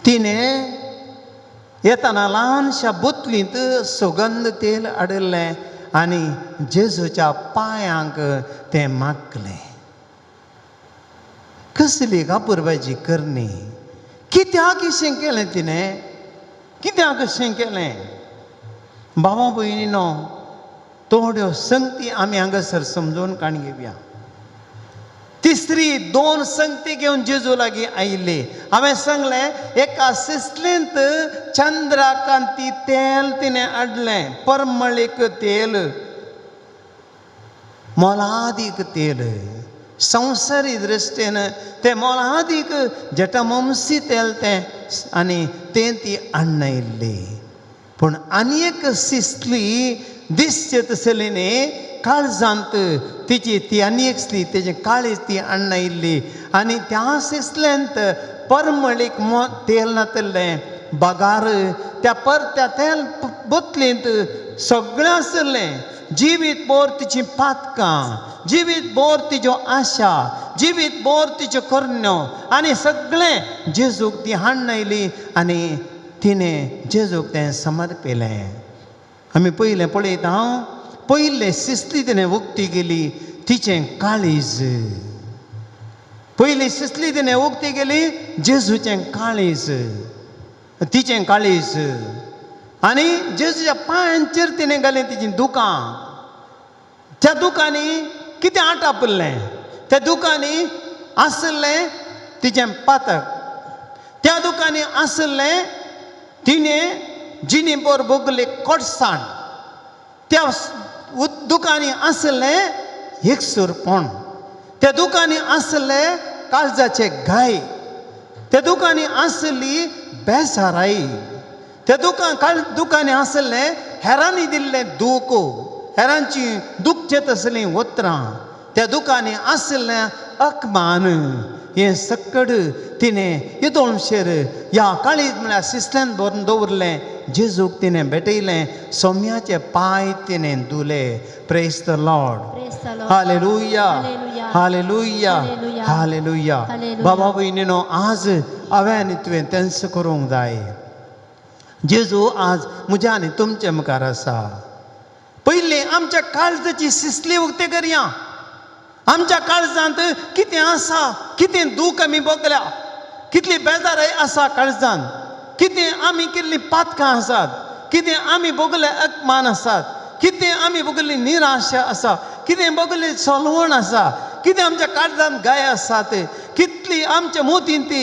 तिणें येताना ल्हानशा बोतलींत सुगंध तेल हाडिल्लें आनी जेजूच्या पांयांक तें मागलें. कसली कापुरबायची करणी! कित्याक अशें केलें तिणें? कित्याक अशें केलें? भावा भयणीनो, थोड्यो संगती आमी हांगासर समजून काण घेवया. तिसरी दोन संगती घेवन जेजू लागीं आयिल्ली. हांवें सांगलें एका सिसलेंत चंद्रकांती तेल तिणें हाडलें, परमळीक तेल, मोलादीक तेल. संवसारी दृश्टीन तें मोलादीक जटमंसी तेल तें आनी तें ती हाडून. पूण आनी एक सिसली दिसचे तसली न्ही, काळजांत तिची ती आनी एक स्ली तेजें काळीज ती हाडून आनी त्या सिसल्यांत परमळीक तेल नातलें, बगार त्या पर त्या तेल बोतलेंत सगळें आसलें. जिवीत बोर तिची पातकां, जिवीत बोर तिच्यो आशा, जिवीत बोर तिच्यो करण्यो आनी सगळें जेजूक ती हाडून आयली आनी तिणें जेजूक तें समर्पिलें. आमी पयलें पळयता हांव पयलें सिसली तिणें उक्ती केली तिचें काळीज. पयली सिसली तिणें उक्ती केली जेजूचें काळीज, तिचें काळीज आनी जेजूच्या पांयांचेर तिणें घालें तिचीं दुकां. त्या दुकांनी कितें आटापिल्लें? त्या दुकांनी आशिल्लें तिचें पातक, त्या दुकांनी आशिल्लें तिणें जिणी बोर भोगली कोटसाण, त्या दुकांनी आशिल्लें एकसूरपण, त्या दुकांनी आशिल्लें काळजाचे घाय, त्या दुकांनी आशिल्ली बेजाराय, त्या दुकांनी आशिल्लें हेरांनी दिल्लें दूख, हेरांची दुखचे तसलीं उतरां, त्या दुकांनी आशिल्लें अपमान. हें सकड तिणें येदोळशेर ह्या काळीज म्हळ्यार सिसल्यान भरून दवरलें. जेजूक तिणें भेटयलें, सोम्याचे पांय तिणें धुले. Praise the Lord. Hallelujah, hallelujah, hallelujah. बाबा भयणीनो, आज हांवें आनी तुवें तेंच करूंक जाय. जेजू आज म्हज्या आनी तुमचे मुखार आसा. पयलीं आमच्या काळजाची सिसली उक्ते करया. आमच्या काळजांत कितें आसा, कितें दूख आमी भोगल्या, कितली बेजाराय आसा काळजांत, कितें आमी केल्लीं पातकां आसात, कितें आमी भोगले अपमान आसात, कितें आमी भोगली निराशा आसा, कितें भोगली सलवण आसा, कितें आमच्या काळजांत गाय आसात, कितली आमच्या मोतीन ती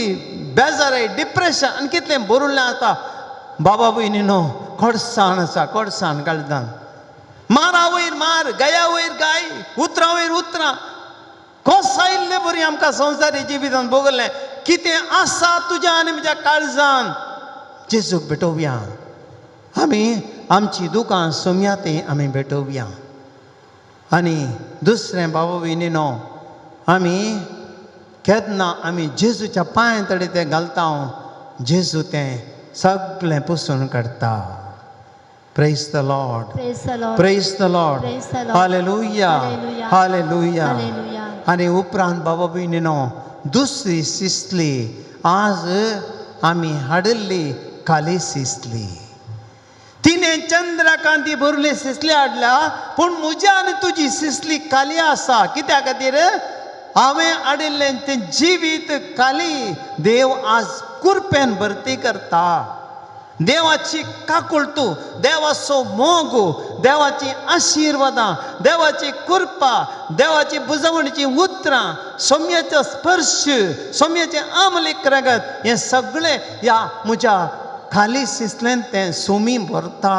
बेजाराय, डिप्रेशन आनी कितलें भरुल्लें आसा. बाबा भयणीनो, कोडसाण आसा, कोडसाण काळजांत. मारा वयर मार, गया वयर गाय, उतरां वयर उतरां, कोस आयिल्ले बरी आमकां संवसारी जिवितान भोगलें. कितें आसा तुज्या आनी म्हज्या काळजान जेजूक भेटोवया. आमी आमची दुकां सोम्या ती आमी भेटोवया. आनी दुसरें बाबा भयणीनो, आमी केन्ना आमी जेजूच्या पांय तडे तें घालता, जेजू तें सगळें पुसून काडटा. Praise the Lord. Praise the Lord. Praise the Lord. Praise the Lord. Hallelujah. Hallelujah. Hallelujah. Hallelujah. आनी उपरांत बाबा भयणीनो, दुसरी सिसली आज आमी हाडिल्ली काली सिसली. तिणें चंद्रकांती भरली सिसली हाडल्या, पूण म्हज्या आनी तुजी सिसली काली आसा. कित्या खातीर? हांवें हाडिल्लें तें जिवीत काली. देव आज कुरपेन भरती करता. देवाची काकुळटू, देवाचो मोग, देवाची आशिर्वादां, देवाची कृपा, देवाची बुजवणीची उतरां, सोम्याचो स्पर्श, सोम्याचें आमलीक रगत, हें सगळें ह्या म्हज्या खाली सिसल्यान तें सोमी भरता.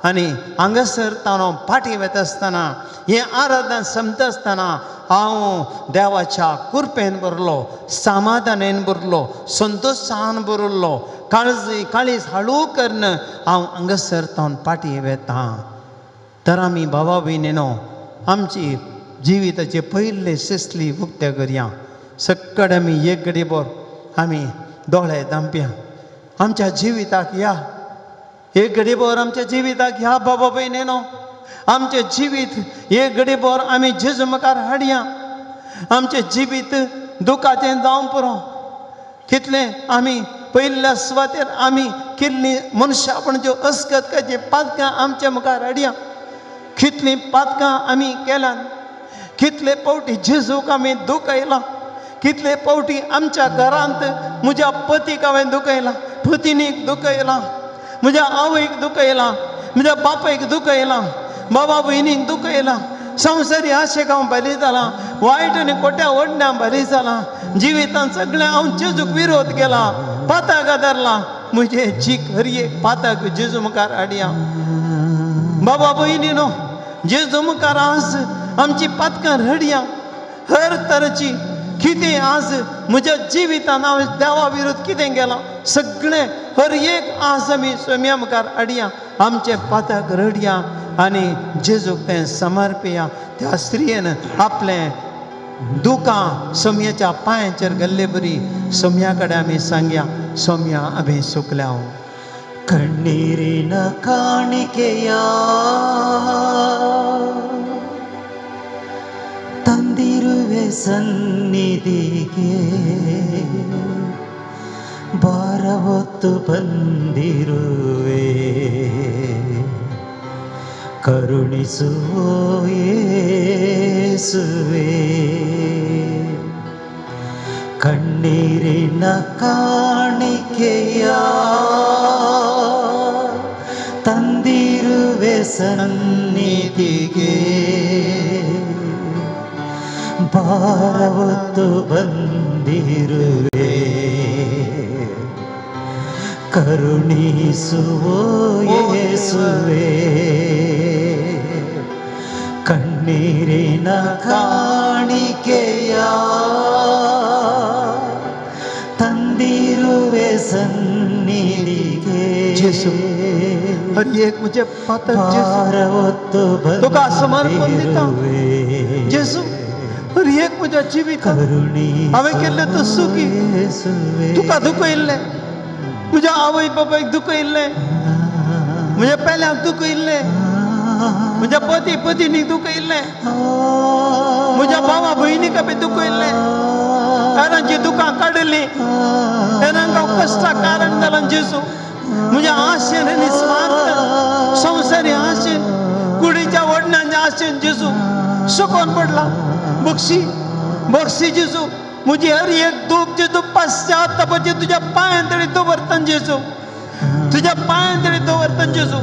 आनी हांगासर हांव फाटीं वता आसतना, हें आराधना समजता आसतना हांव देवाच्या कुरपेन भरलो, समाधानेन भरलो, संतोशान भरलो. काळजी काळीज हळू करून हांव हांगासर तावन फाटीं वेता. तर आमी बाबा भयणीनो, आमची जिविताचे पयले सिसली उक्त्या करया. सक्कड आमी एक घडी बोर आमी दोळे दामप्या आमच्या जिविताक या, एक घडी बोर आमच्या जिविताक ह्या बाबा भयणीनो, आमचें जिवीत एक घडी बोर आमी जेजू मुखार हाडया. आमचें जिवीत दुखाचें जावं पुरो, कितलें आमी पयल्या सुवातेर आमी केल्ली मनशापण ज्यो अस्कतकाचीं पातकां आमच्या मुखार हाडया. कितलीं पातकां आमी केल्यात, कितले फावटी जेजूक आमी दुखयलां, कितले फावटी आमच्या घरांत म्हज्या पतीक हांवें दुखयलां, पतिनीक दुखयलां, म्हज्या आवयक दुखयलां, म्हज्या बापायक दुखयलां, बाबा भयणीक दुखयलां, संवसारी आशेक हांव बरी जालां, वायट आनी खोट्या ओडण्या बरी जालां, जिवितांत सगळें हांव जेजूक विरोध केला, पाताक धरला. म्हजे जीक हर एक पाताक जेजू मुखार हाडया. बाबा भयणी न्हू, जेजू मुखार आज आमची पातकां रडया. हर तरेची कितें आज म्हज्या जिवितान हांव देवा विरोध कितें केलां सगळें हर एक आज आमी सोम्या मुखार हाडया, आमचें पातक रडया आनी जेजूक तें समर्पया. त्या स्त्रियेन आपलें दुकां सोम्याच्या पांयांचेर गेल्ले बरी सोम्या कडेन आमी सांगया, सोम्या आमी सुकल्या. ಕಣ್ಣೀರಿನ ಕಾಣಿಕೆಯ ತಂದಿರುವೆ ಸನ್ನಿಧಿಗೆ, ಭಾರ ಹೊತ್ತು ಬಂದಿರುವೆ, ಕರುಣಿಸುವೋ ಯೇಸುವೆ. ಕಣ್ಣೀರಿನ ಕಾಣಿಕೆಯ ತಂದಿರುವೆ ಸನ್ನಿಧಿಗೆ, ಭಾರ ಹೊತ್ತು ಬಂದಿರುವೆ, ಕರುಣಿಸುವೋ ಯೇಸುವೆ. ಕಣ್ಣೀರಿನ ಕಾಣಿಕೆಯ ತಂದಿರುವೆ ಸನ್ನಿಧಿಗೆ, जेसू, हर एक म्हजें पातक जेजू ಭಾರ ಹೊತ್ತು तुका समर्पण दिता. ಬಂದಿರುವೆ, जेजू, हर एक म्हज्या जिवितांत ಕರುಣಿಸುವೋ हांवें केल्लें तो सुखी ಯೇಸುವೆ. तुका दुखयल्लें, म्हज्या आवय बापायक दुखयल्लें, म्हज्या पेल्याक दुखयल्लें, म्हज्या पती पतिनीक दुखयल्लें, म्हज्या भावा भयणीक बी दुखयल्लें, हेरांची दुकां काडिल्लीं, हेरांक हांव कश्टाक कारण जालां जेजू. म्हज्या आशेन आनी स्वार्थ संवसारी आशेन कुडीच्या वडण्याच्या आशेन जेजू सुकोन पडला. बक्षी बक्षी जेजू, म्हजी हर एक दूख जेजू पश्चातापाची तुज्या पांयां तरी दवरता जेजू, तुज्या पांयां तरी दवरता जेजू.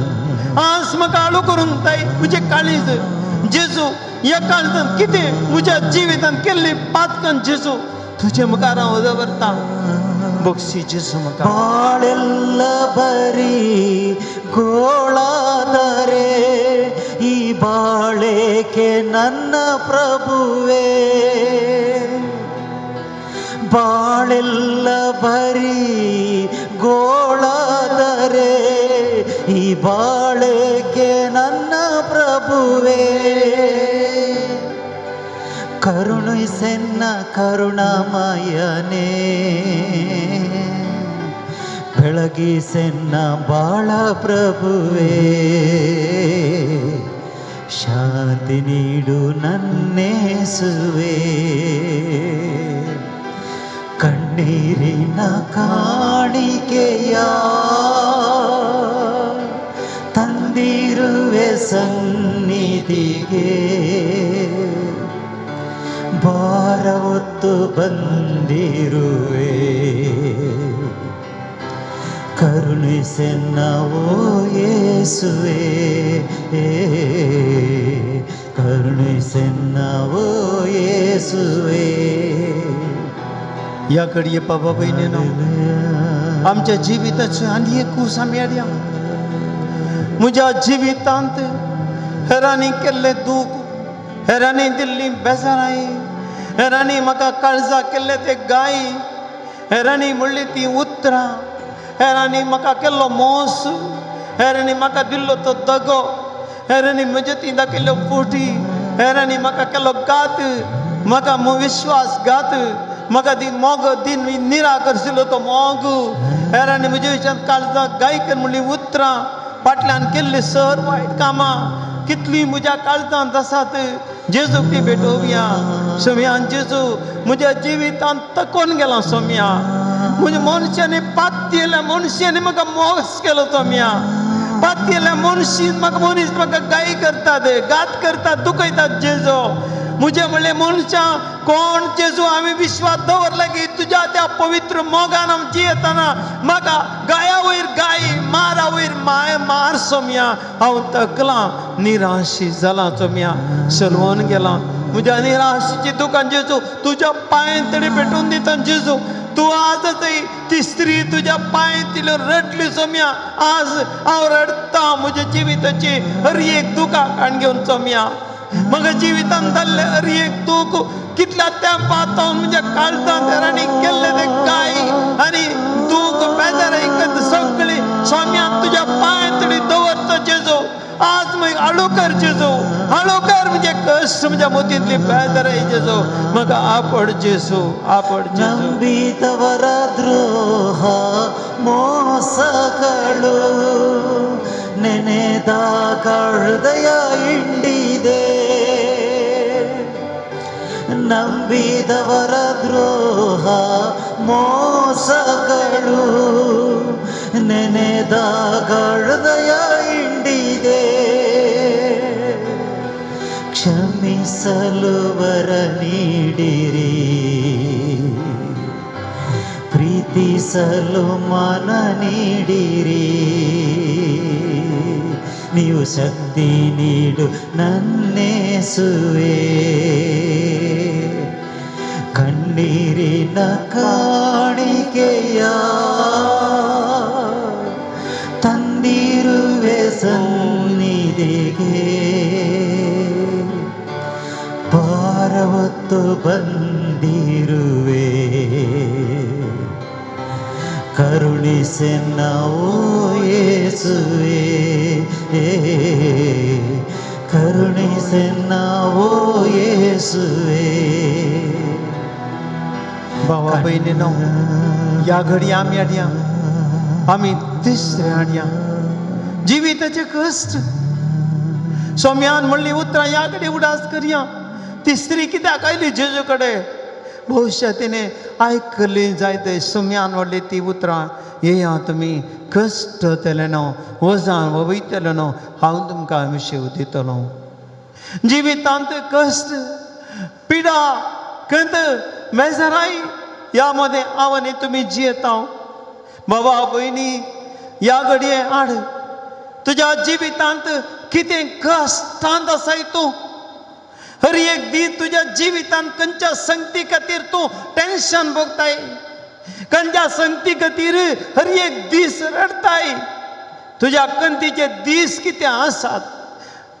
आज म्हाका आळू करूंक जाय म्हजें काळीज जेजू. ह्या काळजान कितें म्हज्या जिवितान केल्ली पातकां जेजू तुजे मुखार हांव दवरता. बक्षी जेजू म्हाका. ಬಾಳೆಲ್ಲ ಬರೀ ಗೋಳಾದರೆ ಈ ಬಾಳೇಕೆ ನನ್ನ ಪ್ರಭುವೇ, ಬಾಳೆಲ್ಲ ಬರೀ ಗೋಳಾದರೆ ಈ ಬಾಳೇಕೆ ನನ್ನ ಪ್ರಭುವೇ, ಕರುಣಿಸೆನ್ನ ಕರುಣಾಮಯನೇ, ಬೆಳಗಿಸೆನ್ನ ಬಾಳ ಪ್ರಭುವೇ, ಶಾಂತಿ ನೀಡು ನನ್ನೇಸುವೆ. ಕಣ್ಣೀರಿನ ಕಾಣಿಕೆಯ ತಂದಿರುವೆ ಸನ್ನಿಧಿಗೆ, ಭಾರ ಹೊತ್ತು ಬಂದಿರುವೆ, ಕರುಣಿಸೆನ್ನ ಓ ಯೇಸುವೆ, ಕರುಣಿಸೆನ್ನ ಓ ಯೇಸುವೆ. ह्या घडये बाबा भयणीनो, आमच्या जिविताची आनी एक कूस आमी हाडया. म्हज्या जिवितांत हेरांनी केल्लें दूख, हेरांनी दिल्ली बेजाराय, हेरांनी म्हाका काळजाक केल्ले ते गाय, हेरांनी म्हणली ती उतरां, हेरांनी म्हाका केल्लो मोस, हेरांनी म्हाका दिल्लो तो दगो, हेरांनी म्हजे ती दाखयल्ल्यो फोटी, हेरांनी म्हाका केलो घात, म्हाका विश्वासघात, म्हाका ती मोग दिन निराकरशिल्लो तो मोग. हेरांनी म्हज्या विशयांत काळजाक गायकर म्हणली उतरां, फाटल्यान केल्ली सर वायट कामां कितली म्हज्या काळजांत आसात. जेजूक ती भेटोवया. सोम्यान जेजू म्हज्या जिवितांत तकोन गेला सोम्या. म्हज्या मनशांनी पातयेल्या मनशांनी म्हाका मोस केलो सोम्या. पातयेल्या मनशीन म्हाका मनीस म्हाका गाय करतात, घात करतात, दुखयतात जेजो. म्हजे म्हणले मनशां कोण जेजू हांवें विश्वास दवरला की तुज्या त्या पवित्र मोगान हांव जियेतना म्हाका गाया वयर गाय, मारा वयर माय मार सोम्या. हांव तकलां निराशी जालां सोम्या, सलवून गेलां. म्हज्या निराशेची दुकान जेजू तुज्या पांय तडी पेटोवन दिता जेजू. तूं आजच ती स्त्री तुज्या पांय तिलो रडली सोम्या. आज हांव रडटा म्हज्या जिविताची हर एक दुकां काण घेवन सोम्या. म्हाका जिवितान जाल्लें हर एक दूख कितल्या तेंपा तावन म्हज्या काळजांत हेरांनी केल्लें तें काय आनी दूख बेजार आयकत सगळी सोम्या तुज्या पांय तडी दवरता जेजू. आज मागीर हाळू कर जेजू, हाळू कर म्हजे कश्ट, म्हज्या मोतींतली बेजाराय जेजू. म्हाका आपड जेजू, आपड जेजू. ನಂಬಿದವರ ದ್ರೋಹ ಮೋಸಗಳು ನೆನೆದಾಗ ಹೃದಯ ಹಿಂಡಿದೆ. ನಂಬಿದವರ ದ್ರೋಹ ಮೋಸಗಳು ನೆನೆದಾಗ ಹೃದಯ ಹಿಂಡಿದೆ. ಕ್ಷಮಿಸಲು ವರ ನೀಡಿರಿ, ಪ್ರೀತಿಸಲು ಮನ ನೀಡಿರಿ. ನೀವು ಶಕ್ತಿ ನೀಡು ನನ್ನೇಸುವೆ, ಕಣ್ಣೀರಿನ ಕಾಣಿಕೆಯ ತಂದಿರುವೆ ಸನ್ನಿಧಿಗೆ. ಭಾರವತ್ತು ಬಂದಿರುವೆ, ಕರುಣಿಸೆ ನಾವು ಯೇಸುವೆ, ಕರುಣಿಸೆ ನಾವು ಯೇಸುವೆ. भावा भयणीनो, ह्या घडये आमी हाडया, आमी तिसरे हाडया जिविताचे कश्ट. सोम्यान म्हणली उतरां ह्या कडेन उडास करया. ती स्त्री कित्याक आयली जेजू कडेन? भविश्या तिणें आयकली जायते सोम्यान व्हडली ती उतरां, येया तुमी कश्ट जातले न्हू, वजान वयतले न्हू, हांव तुमकां विशेव दितलो. जिवितांत कश्ट, पिडा, खंत, बेजाराय ह्या मदें हांव आनी तुमी जियेता. बाबा भयणी, ह्या घडये हाड तुज्या जिवितांत कितें कश्टांत आसाय तूं. हर एक दीस तुज्या जिवितांत खंयच्या संगती खातीर तूं टेंशन भोगताय, खंयच्या संगती खातीर हर एक दीस रडताय. तुज्या कंतीचे दीस कितें आसात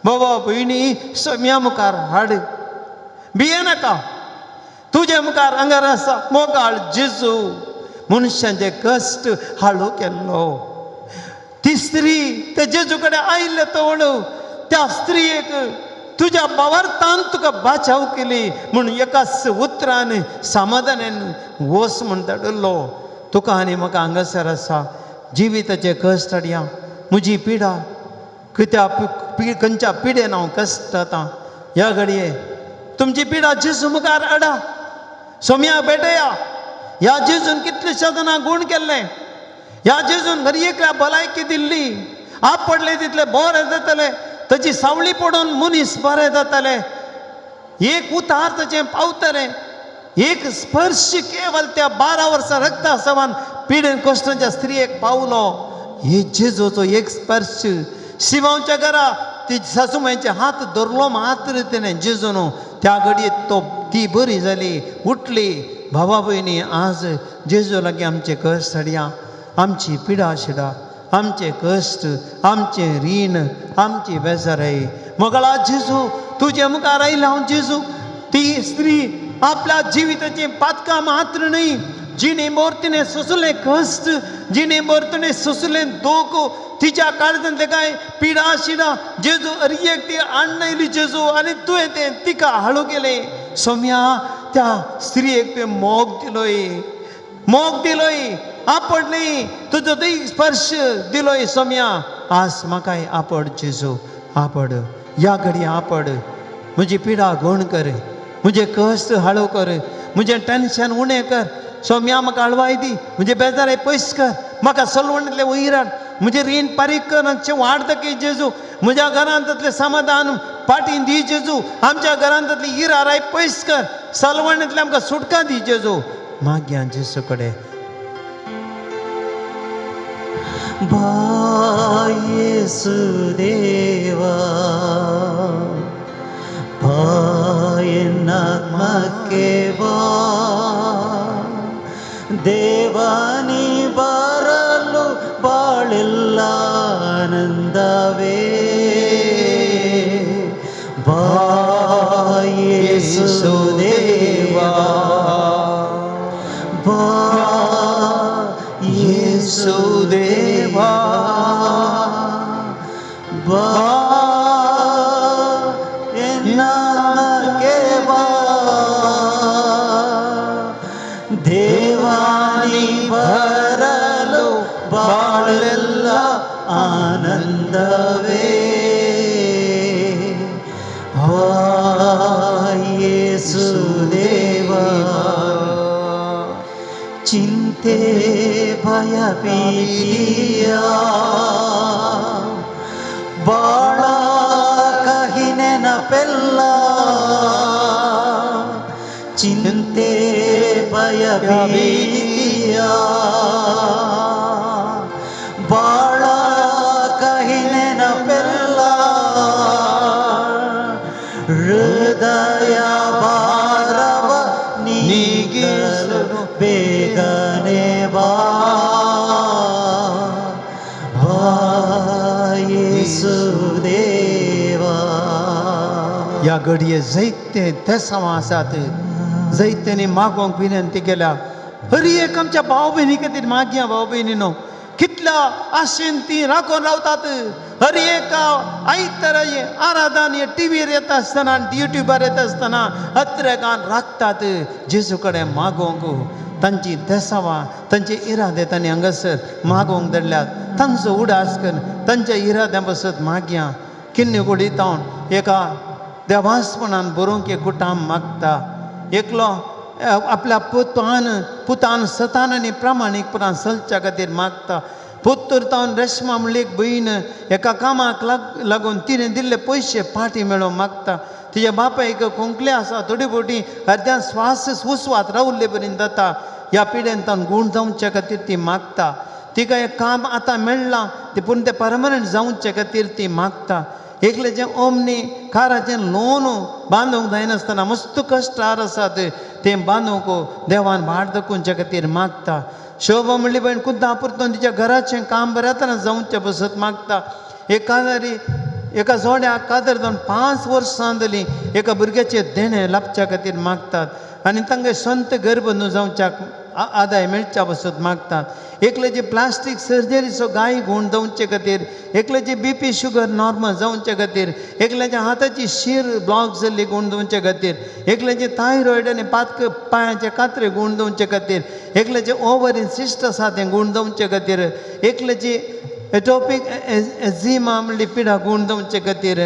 बाबा भयणी, सम्या मुखार हाड. भिये नाका, तुजे मुखार हांगार आसा मोगाळ जेजू. मनशांचे कश्ट हाळू केल्लो. ती स्त्री ते जेजू कडेन आयिल्ले तवळ त्या स्त्रियेक तुज्या बावार्थान तुका बाचाव केली म्हूण एकाच उतरान समाधानान वस म्हूण धाडिल्लो. तुका आनी म्हाका हांगासर आसा जिविताचे कश्ट हाडया. म्हजी पिडा कित्या खंयच्या पिडेन हांव कश्ट आतां ह्या घडये तुमची पिडा जेजू मुखार हाडा. सोम्या भेटया. ह्या जेजून कितलेशा जाणां गूण केल्लें, ह्या जेजून हर एकल्या भलायकी दिल्ली. आप पडले तितले बरें जातले, ताची सावळी पडून मनीस बरें जाताले. एक उतार ताचें पावतलें, एक स्पर्श केवल त्या 12 वर्सां रक्ता समान पिडेन कश्टांच्या स्त्रियेक पावलो. हे जेजूचो एक स्पर्श. शिवांच्या घरा ती सासूमांयचे हात धरलो मात्र तिणें जेजून, त्या घडये तो ती बरी जाली, उठली. भावा भयणी, आज जेजू लागीं आमचे कश्ट हाडया, आमची पिडा शिडा, आमचे कश्ट, आमचें रीण, आमची बेजाराय. मोगळा जेजू तुजे मुखार आयला हांव जेजू. ती स्त्री आपल्या जिविताची पातकां मात्र न्हय, जिणे भर तिणें सोंसलें कश्ट, जिणे भर तिणें सोंसलें दोख, तिच्या काळजांतलें कांय पिडा शिडा जेजू अरयेक ती आणयली जेजू आनी तुवें तें तिका हाडू केलें. सोम्या त्या स्त्रियेक तुवें मोग दिलोय, मोग दिलोय, आपडली तुजो दै स्पर्श दिलोय. सोम्या आज म्हाकाय आपड जेजू, आपड ह्या घडये आपड. म्हजी पिडा गुण कर, म्हजें कश्ट हाळू कर, म्हजें टेन्शन उणें कर. सोम्या म्हाका हळवाय दी, म्हजें बेजाराय पयस कर, म्हाका सलवणींतलें वयरान म्हजें रीण पारीक कर आनी वाड दाखय जेजू. म्हज्या घरांतलें समाधान पाटी दी जेजू, आमच्या घरांतली इराराय पयस कर, सलवणींतलें आमकां सुटका दी जेजू. मागया जेजू कडेन. बा येसुदेवा, ಬಾ ಎನ್ನಾತ್ಮಕ್ಕೆ ಬಾ, ದೇವಾನಿ ಬರಲು ಬಾಳೆಲ್ಲ ಆನಂದವೇ. ಬಾ ಯೇಸುದೇವಾ, ಬಾ ಯೇಸುದೇವಾ, ಬಾ ಎನ್ನಾತ್ಮಕ್ಕೆ ಬಾ, ದೇವಾನಿ ಬರಲು ಬಾಳೆಲ್ಲ ಆನಂದವೇ. ಬಾ ಯೇಸುದೇವಾ. ಚಿಂತೆ ಭಯ ಭೀತಿಯ ಬಾಳ ಕಹಿ ನೆನಪೆಲ್ಲ, ಚಿಂತೆ ಭಯ ಭೀತಿಯ ಬಾಳ ಕಹಿ ನೆನಪೆಲ್ಲ, ಹೃದಯ ಭಾರವ ನೀಗಿಸಲು ಬೇಗನೆ ಬಾ, ಬಾ ಯೇಸುದೇವಾ. ह्या घडये जैते तेसांव आसात, जैत्यांनी मागोवंक विनंती केल्या. हर एक आमच्या भाव भयणी खातीर मागया. भाव भयणीनो, कितल्या आशेन ती राखून रावतात. हर एक आयतारा आराधन हे टिवीर येता आसतना, युट्यूबार येता आसतना अत्रेगान राखतात जेजू कडेन मागोवंक. तांची तेसावां, तांचे इरादे तांणी हांगासर मागोवंक धाडल्यात. तांचो उडास करून तांच्या इराद्यां बसत मागया. किन्नी गोडी तावन एका देवासपणान बरोवंक एक कुटाम मागता. एकलो आपल्या पुतान पुतान सतान आनी प्रामाणीकपणान चलच्या खातीर मागता. पुत्तूर तावन रेश्मा म्हणली एक भयण एका कामाक लागून तिणें दिल्ले पयशे पाटी मेळोवंक मागता. तिच्या बापायक खोंकले आसा, थोडी बोटी अर्द्यान श्वास उस्वात रावल्ले पर्यंत जाता. ह्या पिडेन तावन गूण जावच्या खातीर ती मागता. तिका एक काम आतां मेळ्ळां तें, पूण तें परमनंट जावचे खातीर ती मागता. एकलेचें ओमनी काराचें लोन बांदूंक जायनासतना मस्त कश्टार आसात, तें बांदूंक देवान वाट दाखोवच्या खातीर मागता. शोभा म्हणली भयण कुद्दां पुरतून तिच्या घराचें काम बऱ्या तरेन जावचें बसत मागता. एक कादरी एका जोड्याक कादर जावन 5 वर्सां जालीं एका भुरग्याचें देणें लाबच्या खातीर मागतात आनी तांकां संत गर्भ न्हू जावच्याक आदाय मेळच्या बसत मागतात. एकल्याची प्लास्टीक सर्जरीचो गाय गूण जावचे खातीर, एकल्याची बीपी शुगर नॉर्मल जावचे खातीर, एकल्याच्या हाताची शीर ब्लॉक जाल्ली गूण जावचे खातीर, एकल्याचे थायरॉयड आनी पातक पांयाचे कात्रे गूण जावचे खातीर, एकल्याचे ओवरीन सिस्ट आसा तें गूण जावचे खातीर, एकल्याची एटोपीक एझिमा म्हणली पिडा गूण जावचे खातीर,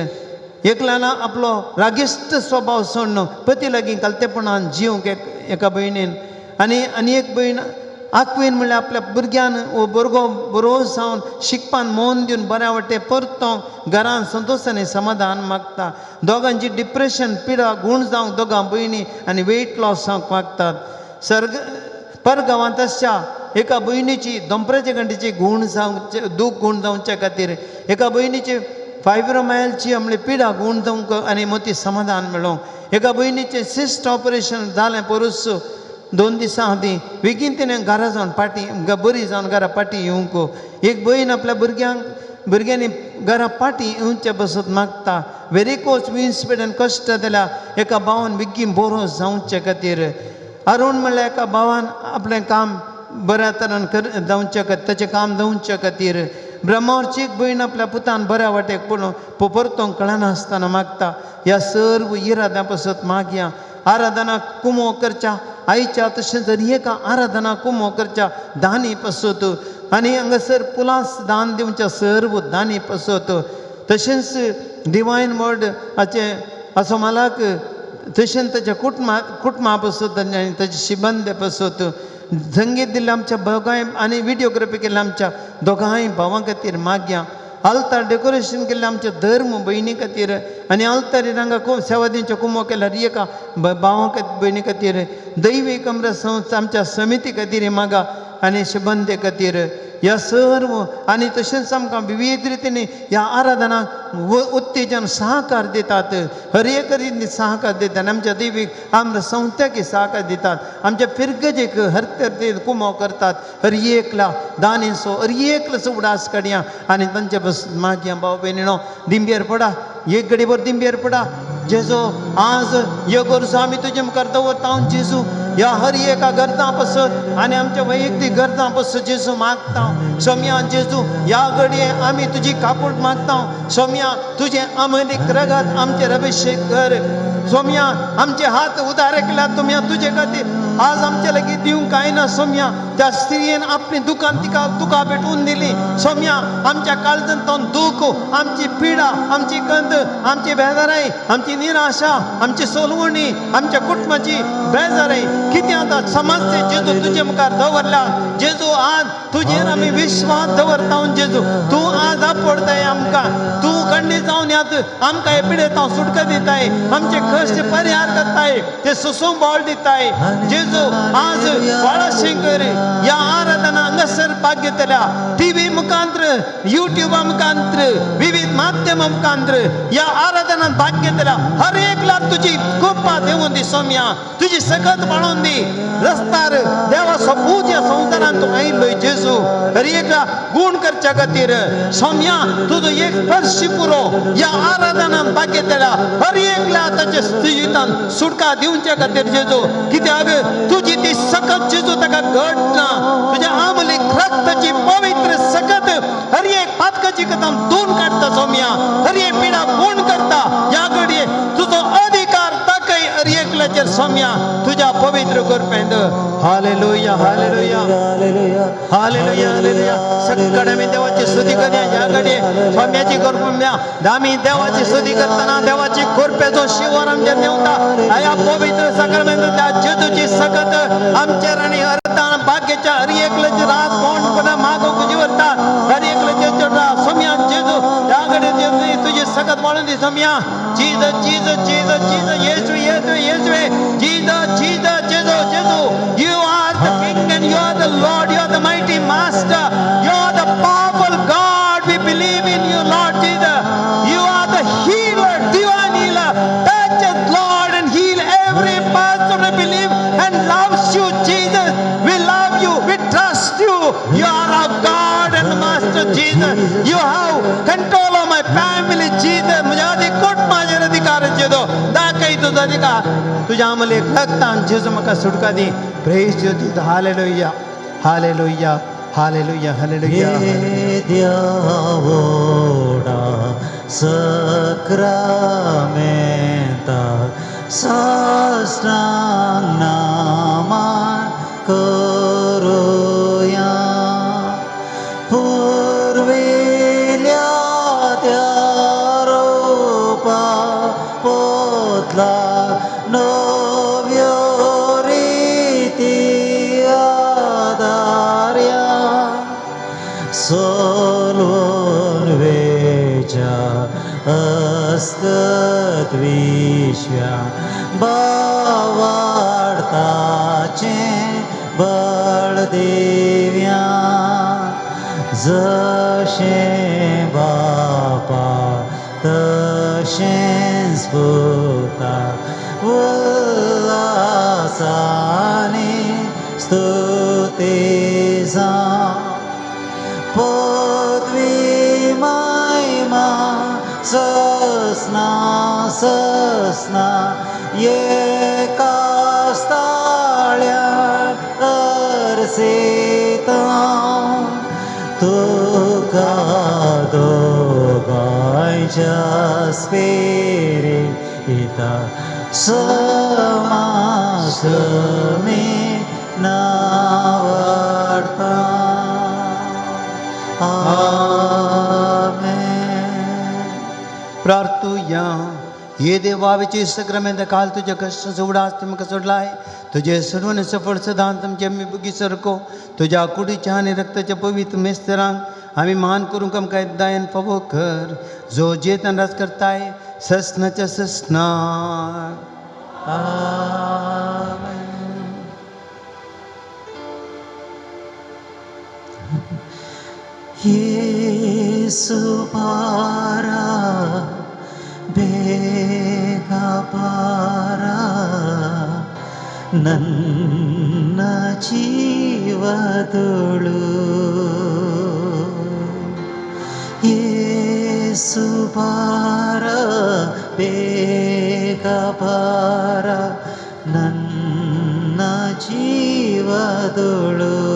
एकल्यान आपलो रागिश्ट स्वभाव सोडून पती लागीं कलतेपणान जिवंक एका भयणीन आनी आनी एक भयण आकवीन म्हणल्यार आपल्या भुरग्यान वो भुरगो बरो जावन शिकपान मन दिवन बऱ्या वाटे परतो घरान संतोश आनी समाधान मागता. दोगांची डिप्रेशन पिडा गूण जावंक दोगां भयणी आनी वेट लॉस जावंक मागतात. सर्ग परगांवांत आसच्या एका भयणीची दोंपराच्या घंटेची गूण जावचे दूख गूण जावच्या खातीर, एका भयणीची फायब्रोमायलची म्हणल्यार पिडा गूण जावंक आनी मोती समाधान मेळोवंक, एका भयणीचें सिस्ट ऑपरेशन जालें परस 2 दिसां आदीं बेगीन तिणें घरा जावन पाटी बरी जावन घरा पाटी येवंक, एक भयण आपल्या भुरग्यांनी घरा पाटी येवचे बसत मागता. वेरिकोज विन्स पेडेन कश्ट जाल्या एका भावान बेगीन बरो जावचे खातीर. अरुण म्हणल्यार एका भावान आपलें काम बऱ्या तरान कर जावचे खातीर, ताचें काम जावचे खातीर ब्रह्मावरची एक भयण आपल्या पुतान बऱ्या वाटेक पळोवन परतोंक कळनासतना मागता. ह्या सर्व इराद्या पासत मागया. आराधना कुमो करच्या आयच्या तशेंच जरी एका आराधना कुमो करच्या दानी पासत आनी हांगासर पुलास दान दिवच्या सर्व दानी पासत तशेंच डिवायन वर्ड हाचें असो मालाक तशेंच ताच्या कुटुंबा पासत आनी ताचे शिबंदे पासत संगीत दिल्ल्या आमच्या दोगांय आनी विडियोग्राफी केल्ल्या आमच्या दोगांय भावां खातीर मागया. आल्तार डेकोरेशन केल्ल्या आमच्या धर्म भयणी खातीर आनी आल्तारीर हांगा सेवा दिवच्या कुमो केल्यार एका भावां खातीर भयणी खातीर दैवी कमर संस्था आमच्या समिती खातीर मागा आनी शिबंदे खातीर ह्या सर्व आनी तशेंच आमकां विविध रितीन ह्या आराधनाक उत्तेजन सहकार दितात, हर एक रितीन सहकार दितात आनी आमच्या देवीक आमच्या संस्थ्याक सहकार दितात, आमच्या फिरगजेक हर तरेन कुमो करतात. हर एकला दानीचो हर एकलो उडास काडया आनी तांचे बस मागया. भाव भयणीनो दिंबेर पडा, एक घडीभर दिंबेर पडा. जेजू आज ह्यो गरजो आमी तुजे मुखार दवरता. जेजू ह्या हर एका गरजां पासत आनी आमच्या वैयक्तीक गरजां पासत जेजू मागता. सोम्या जेजू ह्या घडये आमी तुजी काकूट मागता. सोम्या तुजें अमलीक रगत आमचेर अभिशेक कर. सोम्या आमचे हात उदार केल्या तुमया तुजे खातीर आज आमचे लागीं दिवंक कांय ना. सोम्या त्या स्त्रियेन आपली दुकान तिका तुका भेटून दिली. सोम्या आमच्या काळजांत तो दूख, आमची पिडा, आमची कंद, आमची बेजाराय, आमची निराशा, आमची सोलवणी, आमच्या कुटुंबाची बेजाराय कितें आतां समजते जेजू तुजे मुखार दवरल्या. जेजू आज तुजेर आमी विश्वास दवरता. जेजू तूं आज आपडताय आमकां, तूं खंडीत जावन यात आमकां हे पिडेत हांव सुटका दिताय, आमचे कश्ट परिहार करताय, ते सुसंबाळ दिताय. जेजू आज बाळाशंकर ह्या आराधना हांगासर भाग घेतल्या टीव्ही मुखांत्र, युट्यूबा मुखांत्र, विविध माध्यमा मुखांत्र ह्या आराधनात भाग घेतल्या हर एकला तुजी कृपा देवून दी. सोम्या तुजी सकत वाडोवन दी. रस्तार देवा पूत ह्या संवसारांत तूं आयिल्लो जेजू हर एकला गूण करच्या खातीर. सोम्या तुजो एक स्पर्श पुरो ह्या आराधनात भाग घेतल्या हर एकला ताच्या जिवितांत सुटका दिवच्या खातीर जेजू, कित्याक तुजी ती सकत जेजू ताका घट ना. तुज्या आमलीक रक्ताची पवित्र सकत हर एक पातकाची कथम दोन काडटा. सोम्या हर एक पिडा कोण करता. ह्या घडये तुजो अधिकार दाखय हर एकल्याचेर. सोम्या तुज्या पवित्र कृपेन. Hallelujah, hallelujah, hallelujah, hallelujah. सगळे आमी देवाची स्तुती करया. ह्या घडये सोम्याची कृपा आमी देवाची स्तुती करतना देवाची कृपेचो शिवर आमचेर देंवता. ह्या पवित्र सगळ्या त्या जेजूची सकत आमचेर आनी अर्दान भाग्याच्या हर एकल्याची रात कोण कोणा मागोवंक जिवरता हर एकल्याचे सोम्या जेजू ह्या घडये तुजी सकत वाडून दी. Saumya Jesus, Jesus, Jesus, Jesus, Yesu, Yesu, Yesu, Jesus, Jesus, Jesu, Jesu. You are the King and you are the Lord, you are the mighty Master, you are the powerful God. We believe in you, Lord Jesus. You are the healer, divine healer. Touch us, Lord, and heal every person who believes and loves you, Jesus. We love you, we trust you. You are our God and Master, Jesus. You have control of my family, Jesus. म्हज्या अधिक म्हाजेर अधिकार जेजू दाखय तुजो अधिकार. तुज्या आमलेक रक्तान जेजू म्हाका सुटका दी. Praise you Jesus. Hallelujah, hallelujah, hallelujah, hallelujah. येद्या सक्रामेंता साष्टांग नामान करुया. पुर्विल्या त्या रोपा पोतला नव्यो रिती आदार्या सोलवून वेच्या अस्कत विश्व्या बावाडताचें बळ दिव्या. जशें बापा तशेंच पुता उल्हासानी स्तुती जावं. पदवी महिमा ससना ससना एकाच ताळ्या. आसेता तुका दोगांयच्या स्पिरिता समासमे नावडता. आमेन. प्रार्थुया. ये देवावेचे सक्रमेंत काल तुझ्या कष्टाचो उडास तुमकां सोडलाय, तुजे सर्वन सफळ सदां तुमचे आमी बुगी सारको तुज्या कुडीच्या आनी रक्ताच्या पवित्र मेस्तरांक आमी मान करूंक आमकां दायन फावो कर, जो जेतन राज करताय ससनाच्या ससनाक. आमेन. येसु पारा ಬೇಗ ಪಾರ ನನ್ನ ಜೀವದೊಳು, ಯೇಸು ಪಾರ ಬೇಗ ಪಾರ ನನ್ನ ಜೀವದೊಳು.